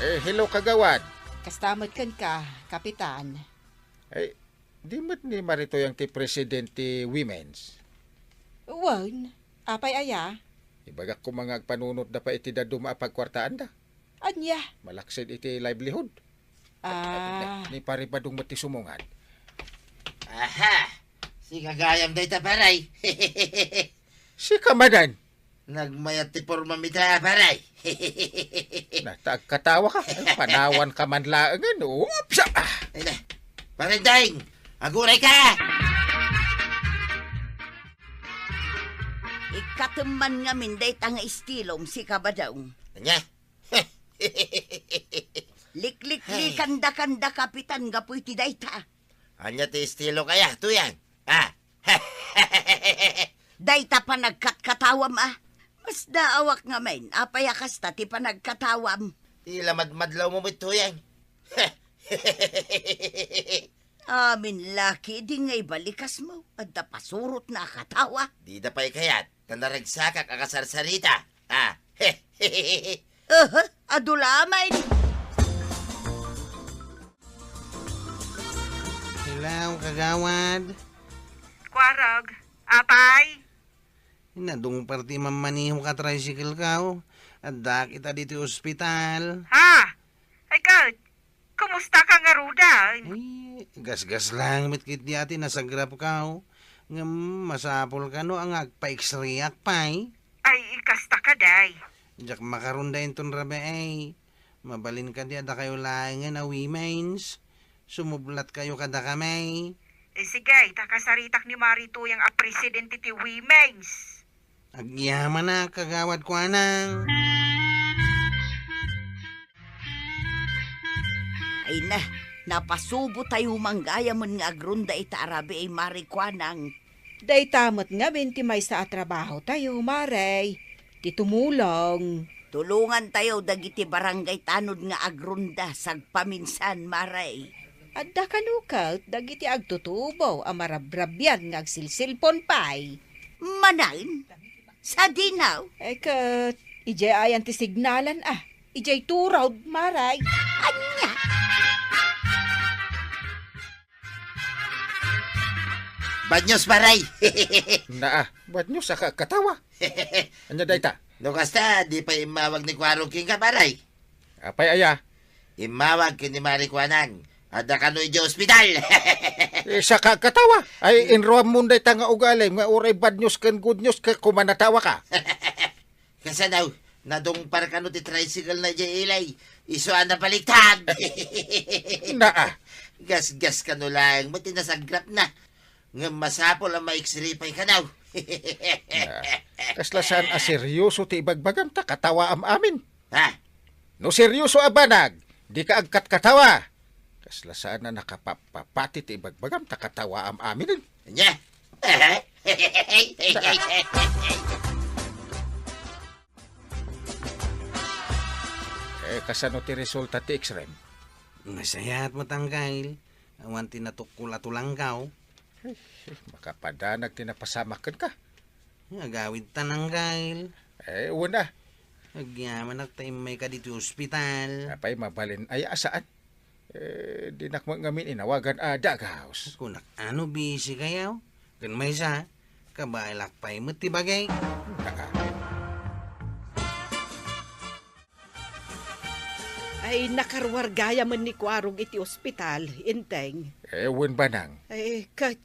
Eh, hello, kagawad. Kasta met kenka, Kapitan. Ay, di met ni Maritoy ang ti president ti Women's? Wen, apay aya? Ibagak koma nga agpanunotda pay iti dadduma a pagkuartaanda. Ania? Malaksid iti livelihood. Ah. Ni Pare Badong met ti sumungad. Aha! Sika gayam dayta, paray. Sika manen? Nagmayat ti pormam ita, pare. Na, ta agkatawa ka. Ay, panawan ka man laengen. Oops! Ah! Ay na. Parendeng! Aguray ka! Ikkatem man ngamin dayta nga estilom, sika, Badong. Ania? Likliklikan da kanda, Kapitan, gapu iti dayta. Ania ti estilok aya, Tuyang? Ah! Dayta panagkatkatawam, a. Masdaawak ngamin, apay a kasta ti panagkatawam? Ti la madmadlawmo met, Tuyang. Amin la ketdi nga ibalikasmo, adda pasurotna a katawa. Dida pay kayat, ta naragsakak a kasarsarita. Ah. Aha, adu la met. Hello, kagawad. Kuarog, apay? Nadungpar ti mammanihok a tricycle ko. Addak ita ditoy ospital. Ha? Ay, ket, kumusta ka ngaruden? Ay, gasgas lang met ketdi a ti nasagrap ko. Ngem masapul kano a nga agpa-X-rayak pay. Ay, kasta kadi. Diak makarunda inton rabii. Mabalin kadi a dakayo laengen a Women's. Sumublatkayo kadakami. Eh, sige, ta kasaritak ni Maritoy a presidente ti Women's. Agyamanak, Kagawad Kuanang. Ay na, napasubo tayo man gayamen nga agrunda ita a rabii, Mare Kuanang. Dayta met ngamin ti maysa a trabaho tayo, Mare, ti tumulong. Tulongan tayo dagiti barangay tanod nga agrunda sagpaminsan, Mare. Adda kano ket dagiti agtutubo a marabrabian nga agsilsilpon pay. Manen? Sadino? Eh, ket, idiay ayan ti signalan, ah. Idiay turod, Mare. Ania? Bad news, Mare. Naa, bad news a ka-, katawa. Ania dayta? No kasta, di pay immawag ni Kuarog kenka, Mare. Apay aya? Immawag ken ni Mare Kuanang. Adda kano idiay ospital. Eh, saka katawa. Ay, inruammon dayta nga ugalim nga uray bad news ken good news ket kumanatawa ka. Kasano, nadungpar kano ti tricycle na idiay ili. Isu a nabaliktad. Naa. Gasgas kano laeng met ti nasagrapna. Ngem masapul a ma-X-ray pay kano. Ah, kasla saan a seryoso ti ibagbagam ta katawaam amin. Ha? No seryoso a banag, dika agkatkatawa. Kasla saan a nakapapapati ti ibagbagam ta katawaam amin. Ania? Eh, kasano ti resulta ti X-ray? Nasayaat met, Anggail. Awan ti natukkol a tulangkaw. Ay, makapadanag ti napasamak kenka. Agawidtan, Anggail. Eh, wen a. Agyamanak ta immayka ditoy ospital. Apay, mabalin aya a saan? Eh, dinak met ngamin inawagan a dagaos. Kunak, ano, busy kayo? Ken maysa, kabaelak pay met ti bagik. Ay, nakaruar gayamen ni Kuarog iti ospital, Enteng. Eh, wen, Banang. Eh, ka-,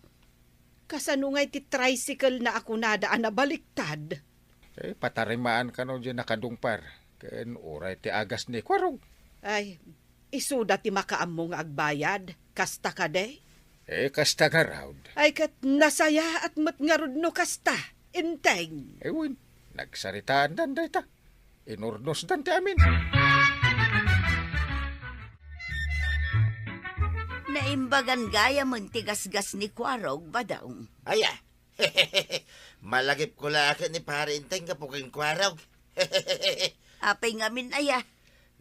kasano ngay ti tricycle na a kunada a nabaliktad? Eh, patarimaan kano diay nakadungpar, ken uray ti agas ni Kuarog. Ay, isuda ti makaammo nga agbayad, kasta kadi? Eh, kasta ngarud. Ay, ket nasayaat met ngarud no kasta, Enteng. Eh, wen, nagsaritaandan dayta. Inurnosdan ti amin. Naimbagan gayamen ti gasgas ni Kuarog, Badong. Aya, malagipko la ket ni Pare Enteng gapu ken Kuarog. Apay ngamin aya?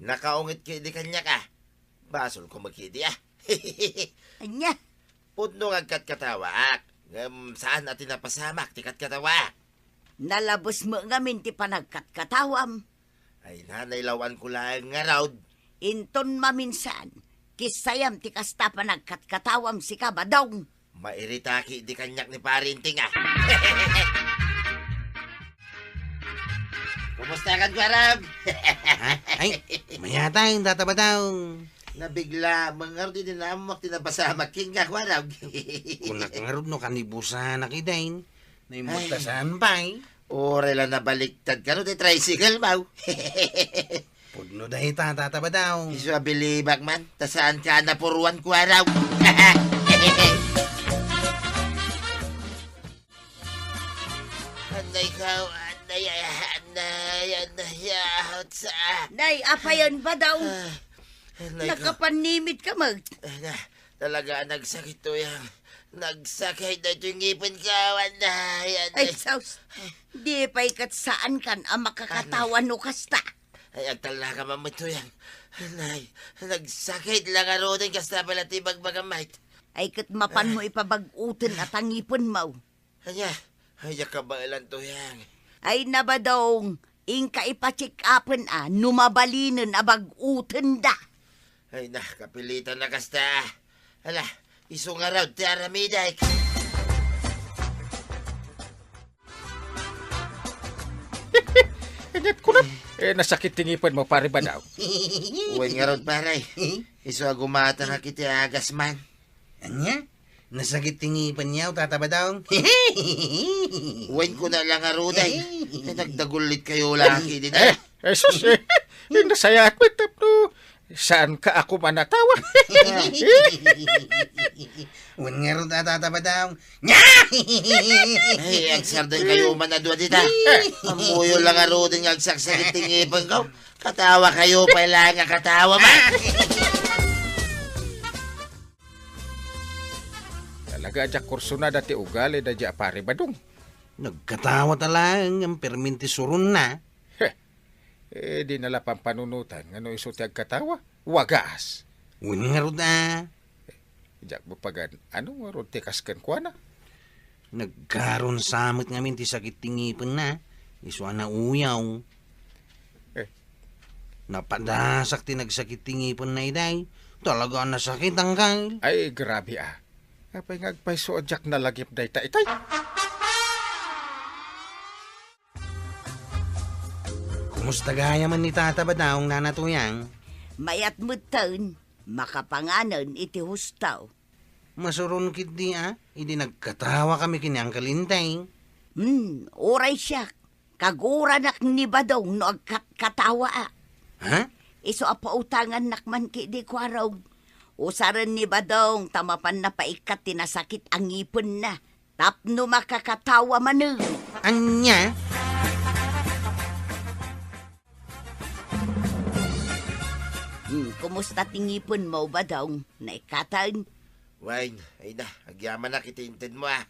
Nakaungit ketdi kaniak a. Basolko met ketdi a. Ania? Pudno nga agkatkatawaak, ngem saan a ti napasamak ti katkatawaak. Nalabes met ngamin ti panagkatkatawam. Ay, nanay, lawanko laeng ngarud. Inton maminsan, kissayam ti kasta panagkatkatawam sika, Badong. Mairita ketdi kaniak ni Pare Enteng a. Kumusta kan, Kuarog? Ha? Ay, mayat, Tata Badong. Nabigla met ngarud idi naammoak ti napasamak kenka, Kuarog. Kunak ngarud no kanibusanak idin. Naimbag ta saan pay. Uray la nabaliktad kano ti tricycle mo. Pudno dayta, Tata Badong. Isu a bilibak man, ta saanka a napuruan, Kuarog. Anay ko, anay, anay, anay, ah, sa- Nay, apayen, Badong? Ah, anay ko. Nakapannimit ka met. Ah, na, talaga, nagsakit to yan. Nagsakit daytoy ngipin ko, anay, anay. Ay, sus. Di pay ket saankan a makakatawa no kasta. Ay, agtallaka man met to yan. Nay, nagsakit la ngaruden, kasta pay la ti ibagbagam met. Ay, ket mapanmo ipabag-oten a ta ngipenmo. Ania? Ay, kabaelan to yan. Ay, na, Badong, inka ipa-check-upen a no mabalinen a bag-otenda. Ay na, kapilitan a kasta. Ala, isu ngarud ti aramidek. Inget ko na. Eh, nasakit ti ngipenmo, Pare Badong. Wen ngarud, pare. Isu a gumatanka iti agas man. Ania? Nasakit ti ngipenyo, Tata Badong? Wen, kuna la ngarud ay. Eh, nagdagullit kayo laki din. Eh, eh, sus, eh. Nasayaat met tapno saanka a kumanatawa. Wen ngarud a, Tata Badong. Ay, agsardeng kayo man a dua dita. Ammoyo la ngaruden nga agsaksakit ti ngipengko. Katawa kayo pay laeng a katawa man. Talaga, diak kursunada ti ugali daydiay a Pare Badong. Nagkatawa ta laeng ngem permin ti suronna. Heh. Eh, di na la pampanunotan nga no isu ti agkatawa. Wagas. Wen ngarud a. Diak mapagan-ano ngarud ti kas kenkuana. Nagkaron sa met ngamin ti sakit ti ngipenna. Isu a nauyaw. Eh. Napadasak ti nagsakit ti ngipenna itay. Talaga a nasakit, angkel. Ay, grabe a. Apay nga agpayso a diak nalagip dayta itay? Kumusta gayam ni Tata Badong, Nana Tuyang? Mayat metten, makapanganen iti husto. Masuron ketdi a, idi nagkatawa kami ken ni Angkel Inteng. Hmm, uray siak. Kaguranak ni Badong no agkatkatawa a. Ha? Isu a pautangannak man ketdi, Kuarog. Usaren ni Badong ta mapanna paikkat ti nasakit a ngipenna. Tapno makakatawa manen. Ania? Hmm, kumusta ti ngipenmo, Badong? Naikkaten? Wen, ay na, agyamanak iti intedmo a.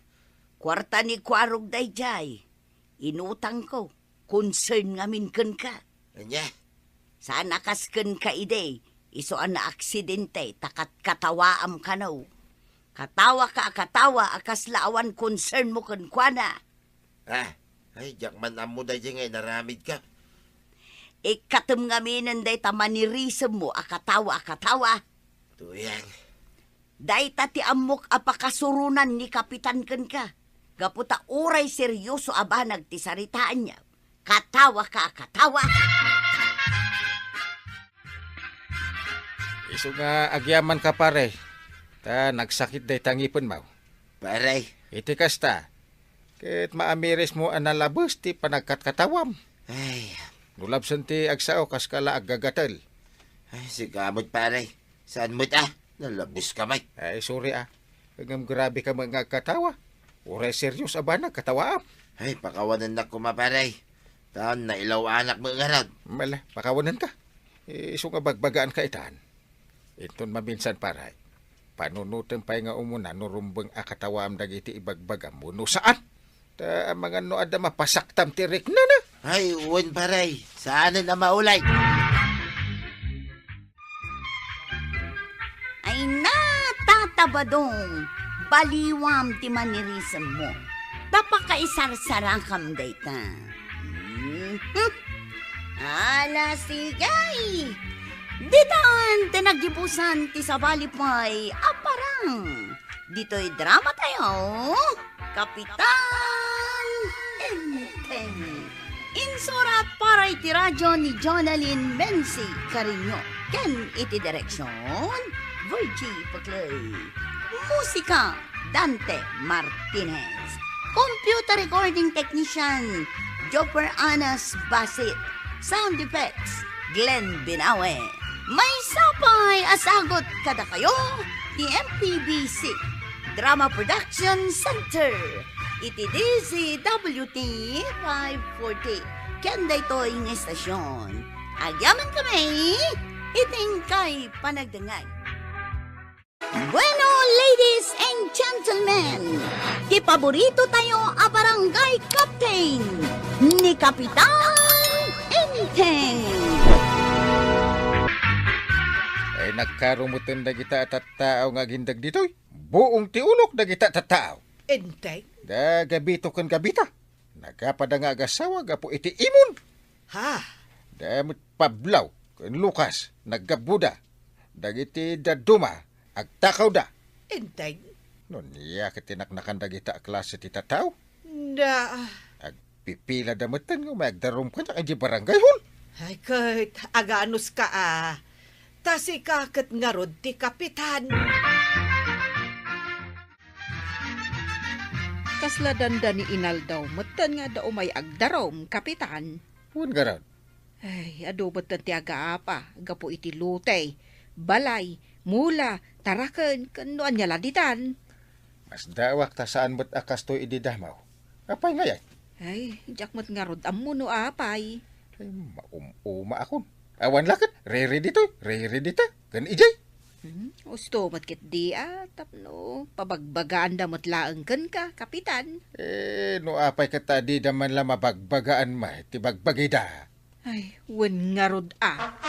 Kuarta ni Kuarog daydiay. Inutangko. Concern ngamin kenka. Ania? Saan a kas kenka idi, isu a naaksidente ta katkatawaam kano. Katawaka a katawa a kasla awan concernmo kenkuana. Ah, ay, diak man ammo daydiay nga inaramidka. Ikkatem ngaminen dayta manirisemmo a katawa a katawa. Tuyang. Dayta ti ammok a pakasuronan ni Kapitan kenka. Gapu ta uray seryoso a banag ti saritaanyo, katawaka a katawa. Isu nga agyamanka, pare, ta nagsakit dayta ngipenmo. Pare. Iti kasta, ket maamirismo a nalabes ti panagkatkatawam. Ay. No labsen ti agsao, kaska la aggagatel. Ay, sika met, pare. Saan met a? Nalabes ka met. Ay, sorry a. Ngem grabe ka met nga agkatawa. Uray serios a banag katawaam. Ay, pakawanennak koma, pare. Ta nailaw-anak met ngarud. Mala, pakawanenka. Eh, isu nga bagbagaanka itan. Inton maminsan, pare, panunotem pay nga umuna no rumbeng a katawaam dagiti ibagbagam wenno saan. Ta amangan no adda mapasaktam ti riknana. Ay, wen, pare. Saanen a maulay. Ay na, Tata Badong, baliwam ti manirisemmo. Ta pakaisarsarakam dayta. Mhm. Ala, sige. Ditan ti naggibusan ti sabali pay a parang. Ditoy drama tayo, Kapitan Enteng. Insurat para iti radyo ni Jonalyn Menzi Cariño ken iti direksyon, Virgie Paclay. Musika, Dante Martinez. Computer recording technician, Jopper Anas Basit. Sound effects, Glenn Binawe. Maysa pay a sagut kadakayo ti M P B C Drama Production Center iti D Z W T five forty. Ken daytoy nga estasyon, agyamankami iti inkay panagdengngeg. Bueno, ladies and gentlemen, ti paborito tayo a barangay captain, ni Kapitan Enteng. Ay, nagkarumuten dagita a tattao nga agindeg ditoy. Buong ti ulok dagita a tattao. Enteng? Da Gabito ken Gabita. Nagapada nga agasawa gapu iti imon. Ha? Da met Pablo ken Lucas, naggabuda. Dagiti dadduma, agtakawda. Enteng? No, nia ket tinaknakan dagita a klase ti tattao? Da. Agpipilada metten nga umay agdarum kaniak idiay barangay hall. Ay, ket aganuska a. Ta sika ket ngarud ti kapitan. Kasla dandani inaldaw metten nga adda umay agdarum, Kapitan. Wen ngarud. Ay, adu metten ti agaapa gapu iti lotey, balay, mula, taraken, ken no ania la ditan. Masdaawak ta saan met a kastoy idi damaw. Apay ngay? Ay, diak met ngarud ammo no apay. Ay, maum-uma akon. Awan la ket, riri ditoy, riri dita, ken idiay. Hmm, usto met ketdi a, tapno pabagbagaanda met laeng kenka, Kapitan. Eh, no apay ket ta dida man la mabagbagaan met ti bagbagida. Ay, wen ngarud a.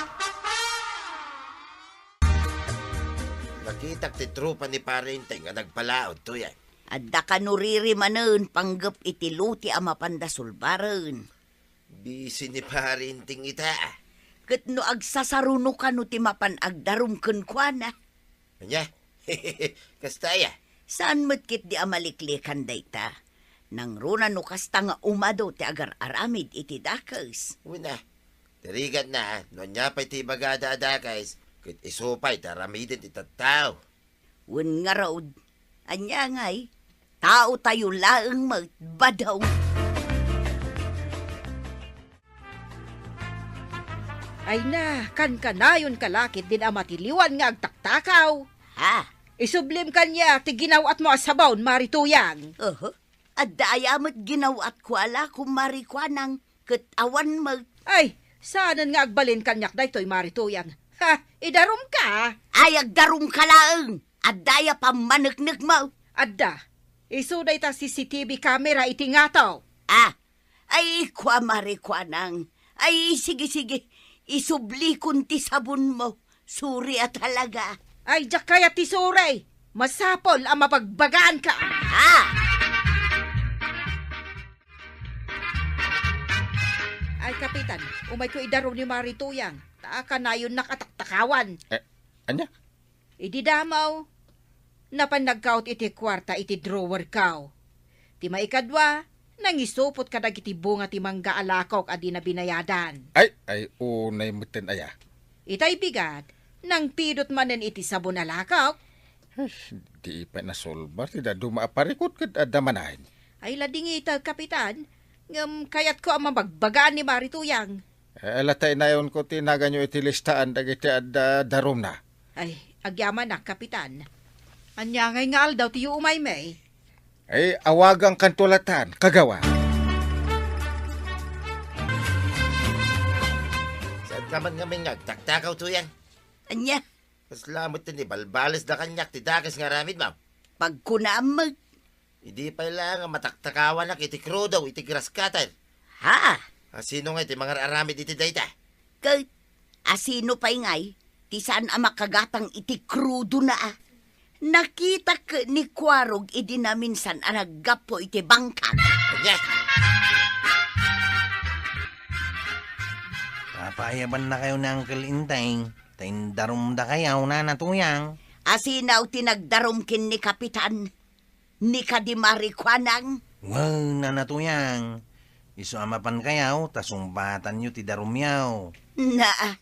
Nakitak ti tropa ni Pare Enteng nga nagpalaod, Tuyang. Adda kano riri manen panggep iti loti a mapanda sulbaren. Bisi ni Pare Enteng ita. Ket no agsasaruno kano ti mapan agdarum kenkuana. Ania? Kasta aya? Saan met ketdi a maliklikan dayta. Nangruna no kasta nga umadu ti agar-aramid iti dakes. Wen a, ti rigatna, no ania pay ti ibagada a dakes, ket isu pay ti aramiden ti tattao. Wen ngarud, ania ngay, taotayo laeng met, badong. Ay na, kankanayonka la ketdin a matiliwan nga agtaktakaw. Ha? Isublim kaniak ti ginaw-atmo a sabon, Mari Tuyang. Oho. Adda aya met ginaw-atko a la, Kumare Kuanang, ket awan met. Ay, saanen nga agbalin kaniak daytoy, Mari Tuyang. Ha, idarumka? Ay, agdarumka laeng. Adda aya pammaneknekmo? Adda. Isu dayta C C T V camera iti ngato. Ah, ay, Kumare Kuanang. Ay, sige, sige. Isublikon ti sabonmo. Suri a talaga. Ay, diak kayat ti suri. Masapul a mabagbagaanka. Ah! Ay, Kapitan, umayko idarum ni Mari Tuyang. Ta kanayonnak a taktakawan. Eh, ania? Idi damaw, napan nagkaut iti kuarta iti drawerko. Ti maikadua, nangisupot kadagiti bunga ti mangga a lakok a dina binayadan. Ay, ay, unay metten aya. Itay bigat, nangpidot manen iti sabon a lakok. Ay, di pay nasulbar ti dadduma a parikut ket adda manen. Ay, ladingita, Kapitan, ngem kayatko a mabagbagaan ni Mari Tuyang. Eh, ala ta inayonko ti naganyo iti listaan dagiti adda darumna. Ay, agyamanak, Kapitan. Ania ngay nga aldaw ti umaymi? Ay, awagankanto latan, kagawa. Saanka man ngamin nga agtaktakaw, Tuyang? Ania? Kasla met ti balbalesda kaniak ti dakes nga aramidmo. Pagkunaam met. Idi pay la nga mataktakawanak iti krudo iti grass cutter. Ha? Asino ngay ti mangar-aramid iti dayta? Ket asino pay ngay ti saan a makagatang iti krudona a? Nakitak ni Kuarog idi naminsan a naggapu iti bangkag. Ania? Papaayabannakayo ni Uncle Inteng, ta indarumdakayo, Nana Tuyang. Asino ti nagdarum ken ni Kapitan? Ni kadi Mari Kuanang? Wen, Nana Tuyang, isu a mapankayo, ta sungbatanyo ti darumyo. Naa,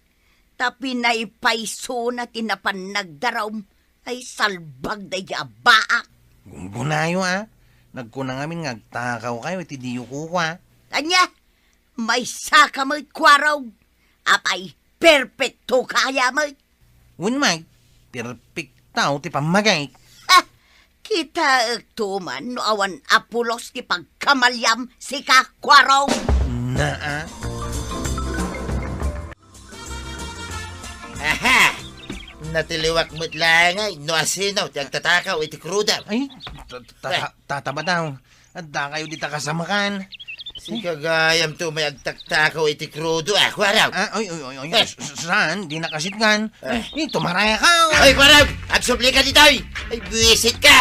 ta pinaypaysona ti napan nagdarum. Ay, salbag daydi a baak. Gunggunayo, a. Nagkuna ngamin nga agtakawkayo iti diyo kukua. Ania? Maysaka met, Kuarog. Apay, perpektoka aya met? Wen, Mike, perpekto ti pammagik. Ha! Kitaekto man no awan a pulos ti pagkamaliam, sika, Kuarog. Naa. Aha! Natiliwak met laeng no asino ti agtatakaw iti krudo. Ay, ta-, ta-, ta-, tata, bataw. Addakayo dita kasamakan. Sika gayam ti umay agtaktakaw iti krudo, a, Kuarog? Ah, oy, oy, oy, oy. Eh. S-, s-, saan? Di nakasitgan. Eh. Eh, tumarayakaw. Oy, Kuarog! Agsubli ka ditoy! Ay, buwisit ka!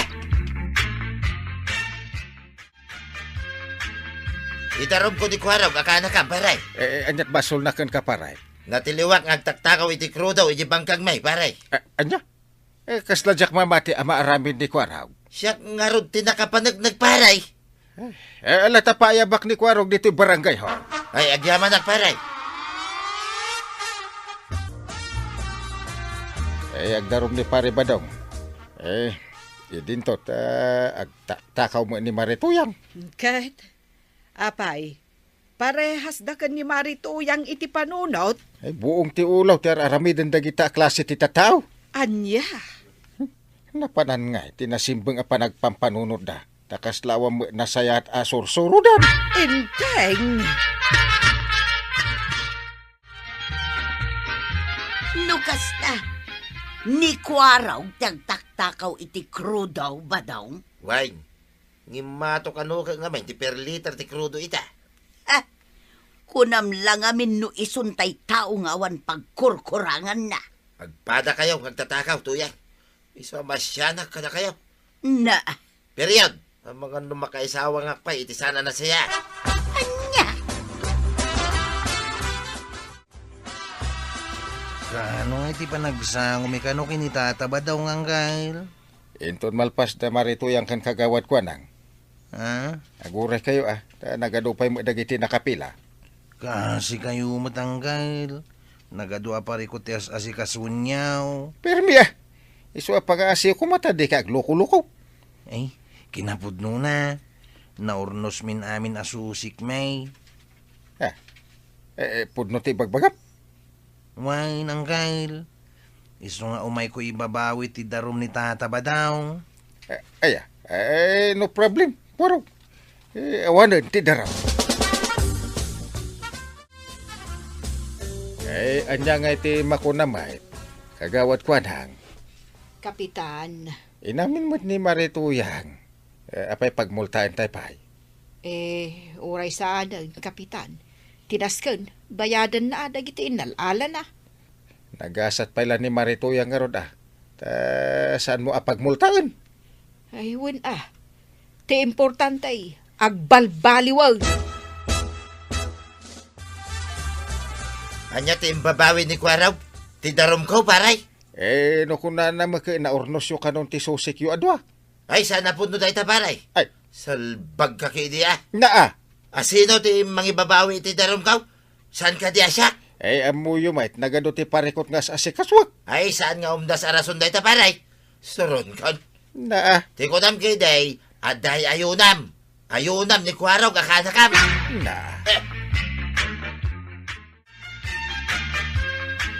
Idarumko ni Kuarog a kaanakam, pare. Eh, eh, aniat basolna kenka, pare? Natiliwak nga agtaktakaw iti krudo iti bangkagmi, pare. Eh, ania? Eh, kasla diak mamati a maaramid ni Kuarog. Siak ngarud ti nakapaneknek, pare. Eh, ala ta paayabak ni Kuarog ditoy barangay hall. Ay, agyamanak, pare. Eh, agdarum ni Pare Badong. Eh, idinto ta agtaktakaw met ni Mare Tuyang. Ket, apay, parehasda ken ni Mari Tuyang iti panunot? Ay, buong ti ulaw ti ar-aramiden dagita a klase ti tattao. Ania? Napanan ngay ti nasimbeng a panagpampanunotda, ta kasla awan met nasayaat a sursurodan. Enteng! No kasta, ni Kuarog ti agtaktakaw iti krudo, Badong? Wen, ngem mato kano ket ngamin ti per liter ti krudo ita. Ah, kunam la ngamin no isun tay tao nga awan pagkurkuranganna. Agpadakayo nga agtatakaw, Tuyang. Isu a masianak kadakayo. Na. Period. Amangan no makaisawangak pay iti saan a nasayaat. Ania? Kaano nga iti panagsangomi kano ken ni Tata Badong, Angkel? Inton malpas da Mari Tuyang ken Kagawad Kuanang. Ha? Aguray kayo, ah. Ta nagadu pay met dagiti nakapila. Kaasi kayo met, Angkel. Nagadu a parikut ti as-asikasuenyo. Permi, ah. Isu a pagaasiyo koma ta dika aglukoluko. Ay, kinapudnona. Naurnosmin amin a susikmi. Ah, eh, eh, pudno ti ibagbagam? Wen, Angkel. Isu nga umayko ibabawi ti darum ni Tata Badong. Eh, aya, eh, no problem, Kuarog. Eh, awanen ti darum. Eh, ania nga iti makuna met, Kagawad Kuanang? Kapitan. Inamin met ni Mari Tuyang. Eh, apay pagmultaentayo pay? Eh, uray saanen, Kapitan. Ti nasken, bayadanna dagiti innal-alana. Nagasat pay la ni Mari Tuyang ngarud, ah. Ta saanmo a pagmultaen? Ay, wen, ah. Ti importante, agbalbaliwen. Ania ti imbabawi ni Kuarog? Ti darumko, pare? Eh, no kunana met, naurnosyo kanon ti susikyo a dua. Ay, saan a pudno dayta, pare? Ay. Salbagka ketdi, ah. Naa. A, sino ti mangibabawi iti darumko? Saan kadi a siak? Ay, ammoyo met, nagadu ti parikut nga as-asikasuak. Ay, saan nga umdas a rason dayta, pare? Suronkon. Naa. Ti kunam ketdi, adda ayunam. Ayunam ni Kuarog a kaanakam. Naa. Eh.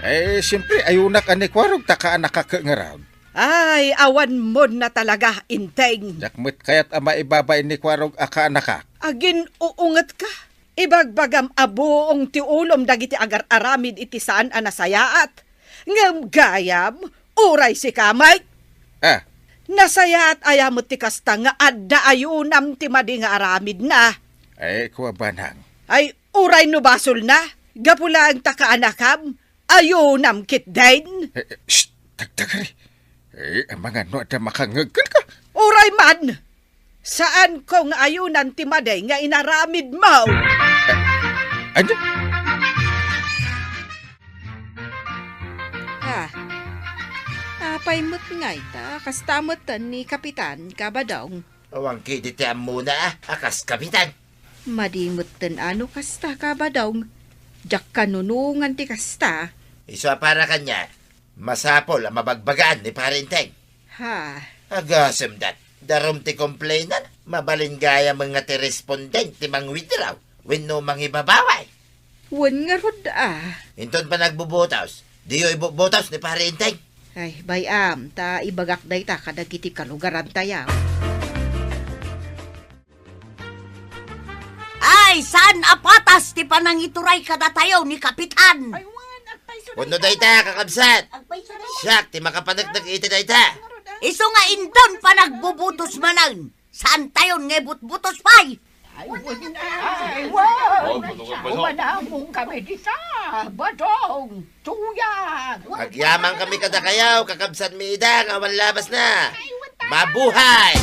Eh, siempre, ayunak a ni Kuarog ta kaanakak ngarud. Ay, awan mon na talaga, Enteng. Diak met kayat a maibabain ni Kuarog a kaanakak. Agin-uungetka. Ibagbagam a buong ti ulom dagiti agar-aramid iti saan a nasayaat. Ngem gayam, uray sika met. Ah. Nasayaat aya met ti kasta nga adda ayunam ti madi nga aramidna. Ay, kua banang. Ay, uray no basolna, gapu laeng ta kaanakam, ayunam ketdin. Eh, eh, shh! Dagdagari. Eh, amangan no adda makangngeg kenka. Uray man! Saanko nga ayunan ti madi nga inaramidmo. Eh, ania? Ha? Apay met ngay ta kasta metten ni Kapitan, Kabadong? Awan ketdi ti ammona a kas kapitan. Madi metten a no kasta, Kabadong. Diak kanunongan ti kasta. Isu a para kaniak, masapul a mabagbagaan ni Pare Enteng. Ha? Agasemda, darum ti complainant, mabalin gayam nga ti respondent ti mangwithdraw wenno mangibabawi. Wen ngarud a. Inton panagbubutos, diyo ibubutos ni Pare Enteng. Ay, bay-am, ta ibagak dayta kadagiti kalugarantayo. Ay, saan a patas ti panangituray kadatayo ni Kapitan? Ay, wen, agpayso. Wenno dayta, kakabsat. Agpayso dayta. Siak ti makapaneknek iti dayta. Isu nga inton panagbubutos manen. Saantayon nga ibutbutos pay? Ay, wen, ay, wen. Ay, wen. Umanamon kami dita, Badong, Tuyang. Agyamankami kadakayo, kakabsatmi ida nga awan labasna. Ay, wen, ta- Mabuhay!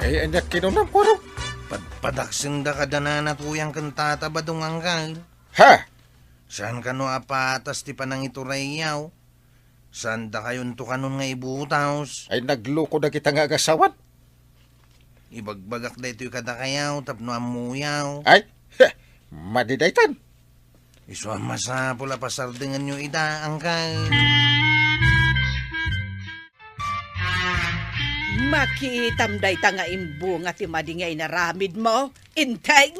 Ay, ania kinunam, Kuarog? Padpadaksenda kada nana Tuyang ken Tata Badong, Angkel. Ha? Saan kano a patas ti panangiturayyo? Saan dakayonto kanon nga ibutos? Ay, nagloko dagita nga agasawan. Ibagbagak daytoy kadakayo tapno ammoyo. Ay, heh, madi daytan. Isu a masapul a pasardengenyo ida, Angkel. Makitam dayta nga imbunga ti madi nga inaramidmo, Enteng?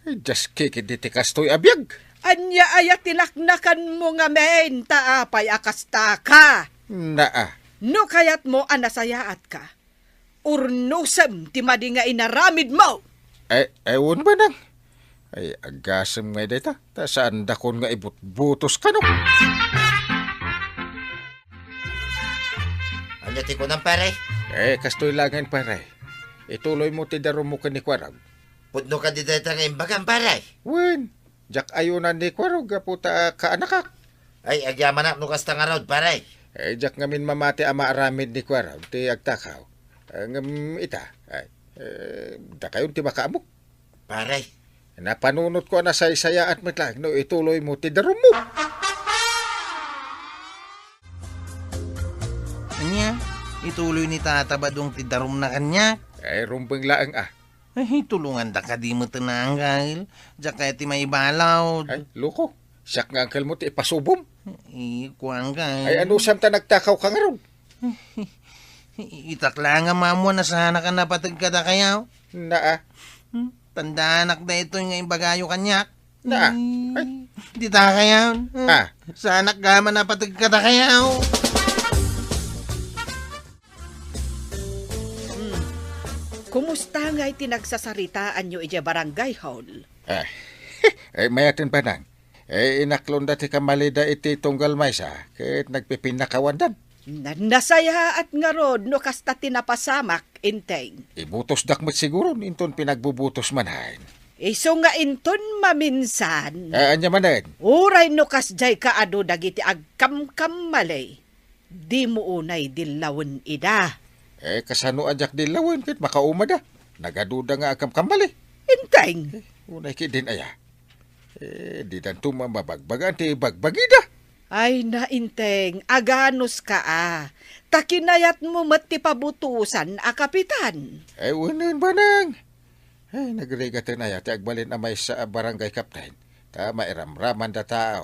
Ay, diak ketdi ti kastoy a biag. Ania aya ti naknakanmo ngamin ta apay a kastaka? Naa. No kayatmo a nasayaatka, urnosem ti madi nga inaramidmo. Ay, ay, wen, Manang. Ay, agasem ngay dayta, ta saandakon nga ibutbutos kano. Ania ti kunam, pare? Eh, kastoy laengen, pare. Ituloymo ti darummo ken ni Kuarog. Pudno kadi dayta nga imbagam, pare? Wen, diak ayunan ni Kuarog gapu ta kaanakak. Ay, agyamanak no kasta ngarud, pare. Eh, diak ngamin mamati a maaramid ni Kuarog ti agtakaw. Eh, ngem ita, ay, eh, dakayon ti makaammo. Pare. Napanunotko a nasaysayaat met laeng no ituloymo ti darummo. Ania? Ituloy ni Tata Badong ti darumna kaniak? Ay, rumbeng laeng a. Ay, tulonganda kadi met, Uncle. Diak kayat ti maibalud. Ay, loko. Siak nga uncle mo ti ipasubom. Ay, kuan ka. Ay, anusam ta nagtakaw ka ngarud? Itak laeng a ammoan a saanak a napateg kadakayo. Naa. Hmm? Tandaanak daytoy nga imbagayo kaniak. Naa. Hmm. Ay. Dita kayo. Ah. Saanak gama napateg kadakayo. Hmm. Kumusta ngay ti nagsasaritaanyo idiay barangay hall? Ah. Eh, mayaten, Manang. Eh, inaklonda ti kammalida iti tunggal maysa, ket nagpipinnakawandan. Na-, nasayaat ngarud no kasta ti napasamak, Enteng. Ibutosdak met siguro, inton pinagbubutos manen. Isu nga inton maminsan. Ah, ania manen? Uray no kasdiay ka adu dagiti agkamkammali, dimo unay dillawen ida. Eh, kasano a diak dillawen ket makaumada? Nagaduda nga agkamkammali. Enteng. Eh, unay ketdin aya. Eh, didanto mamabagbagaan ti bagbagida. Ay, na, Enteng, aganuska a. Ta kinayatmo met ti pabutosan a kapitan. Eh, wenen, Manang. Eh, nagrigaten aya ti agbalin a maysa a barangay captain. Ta mairamramanda tao.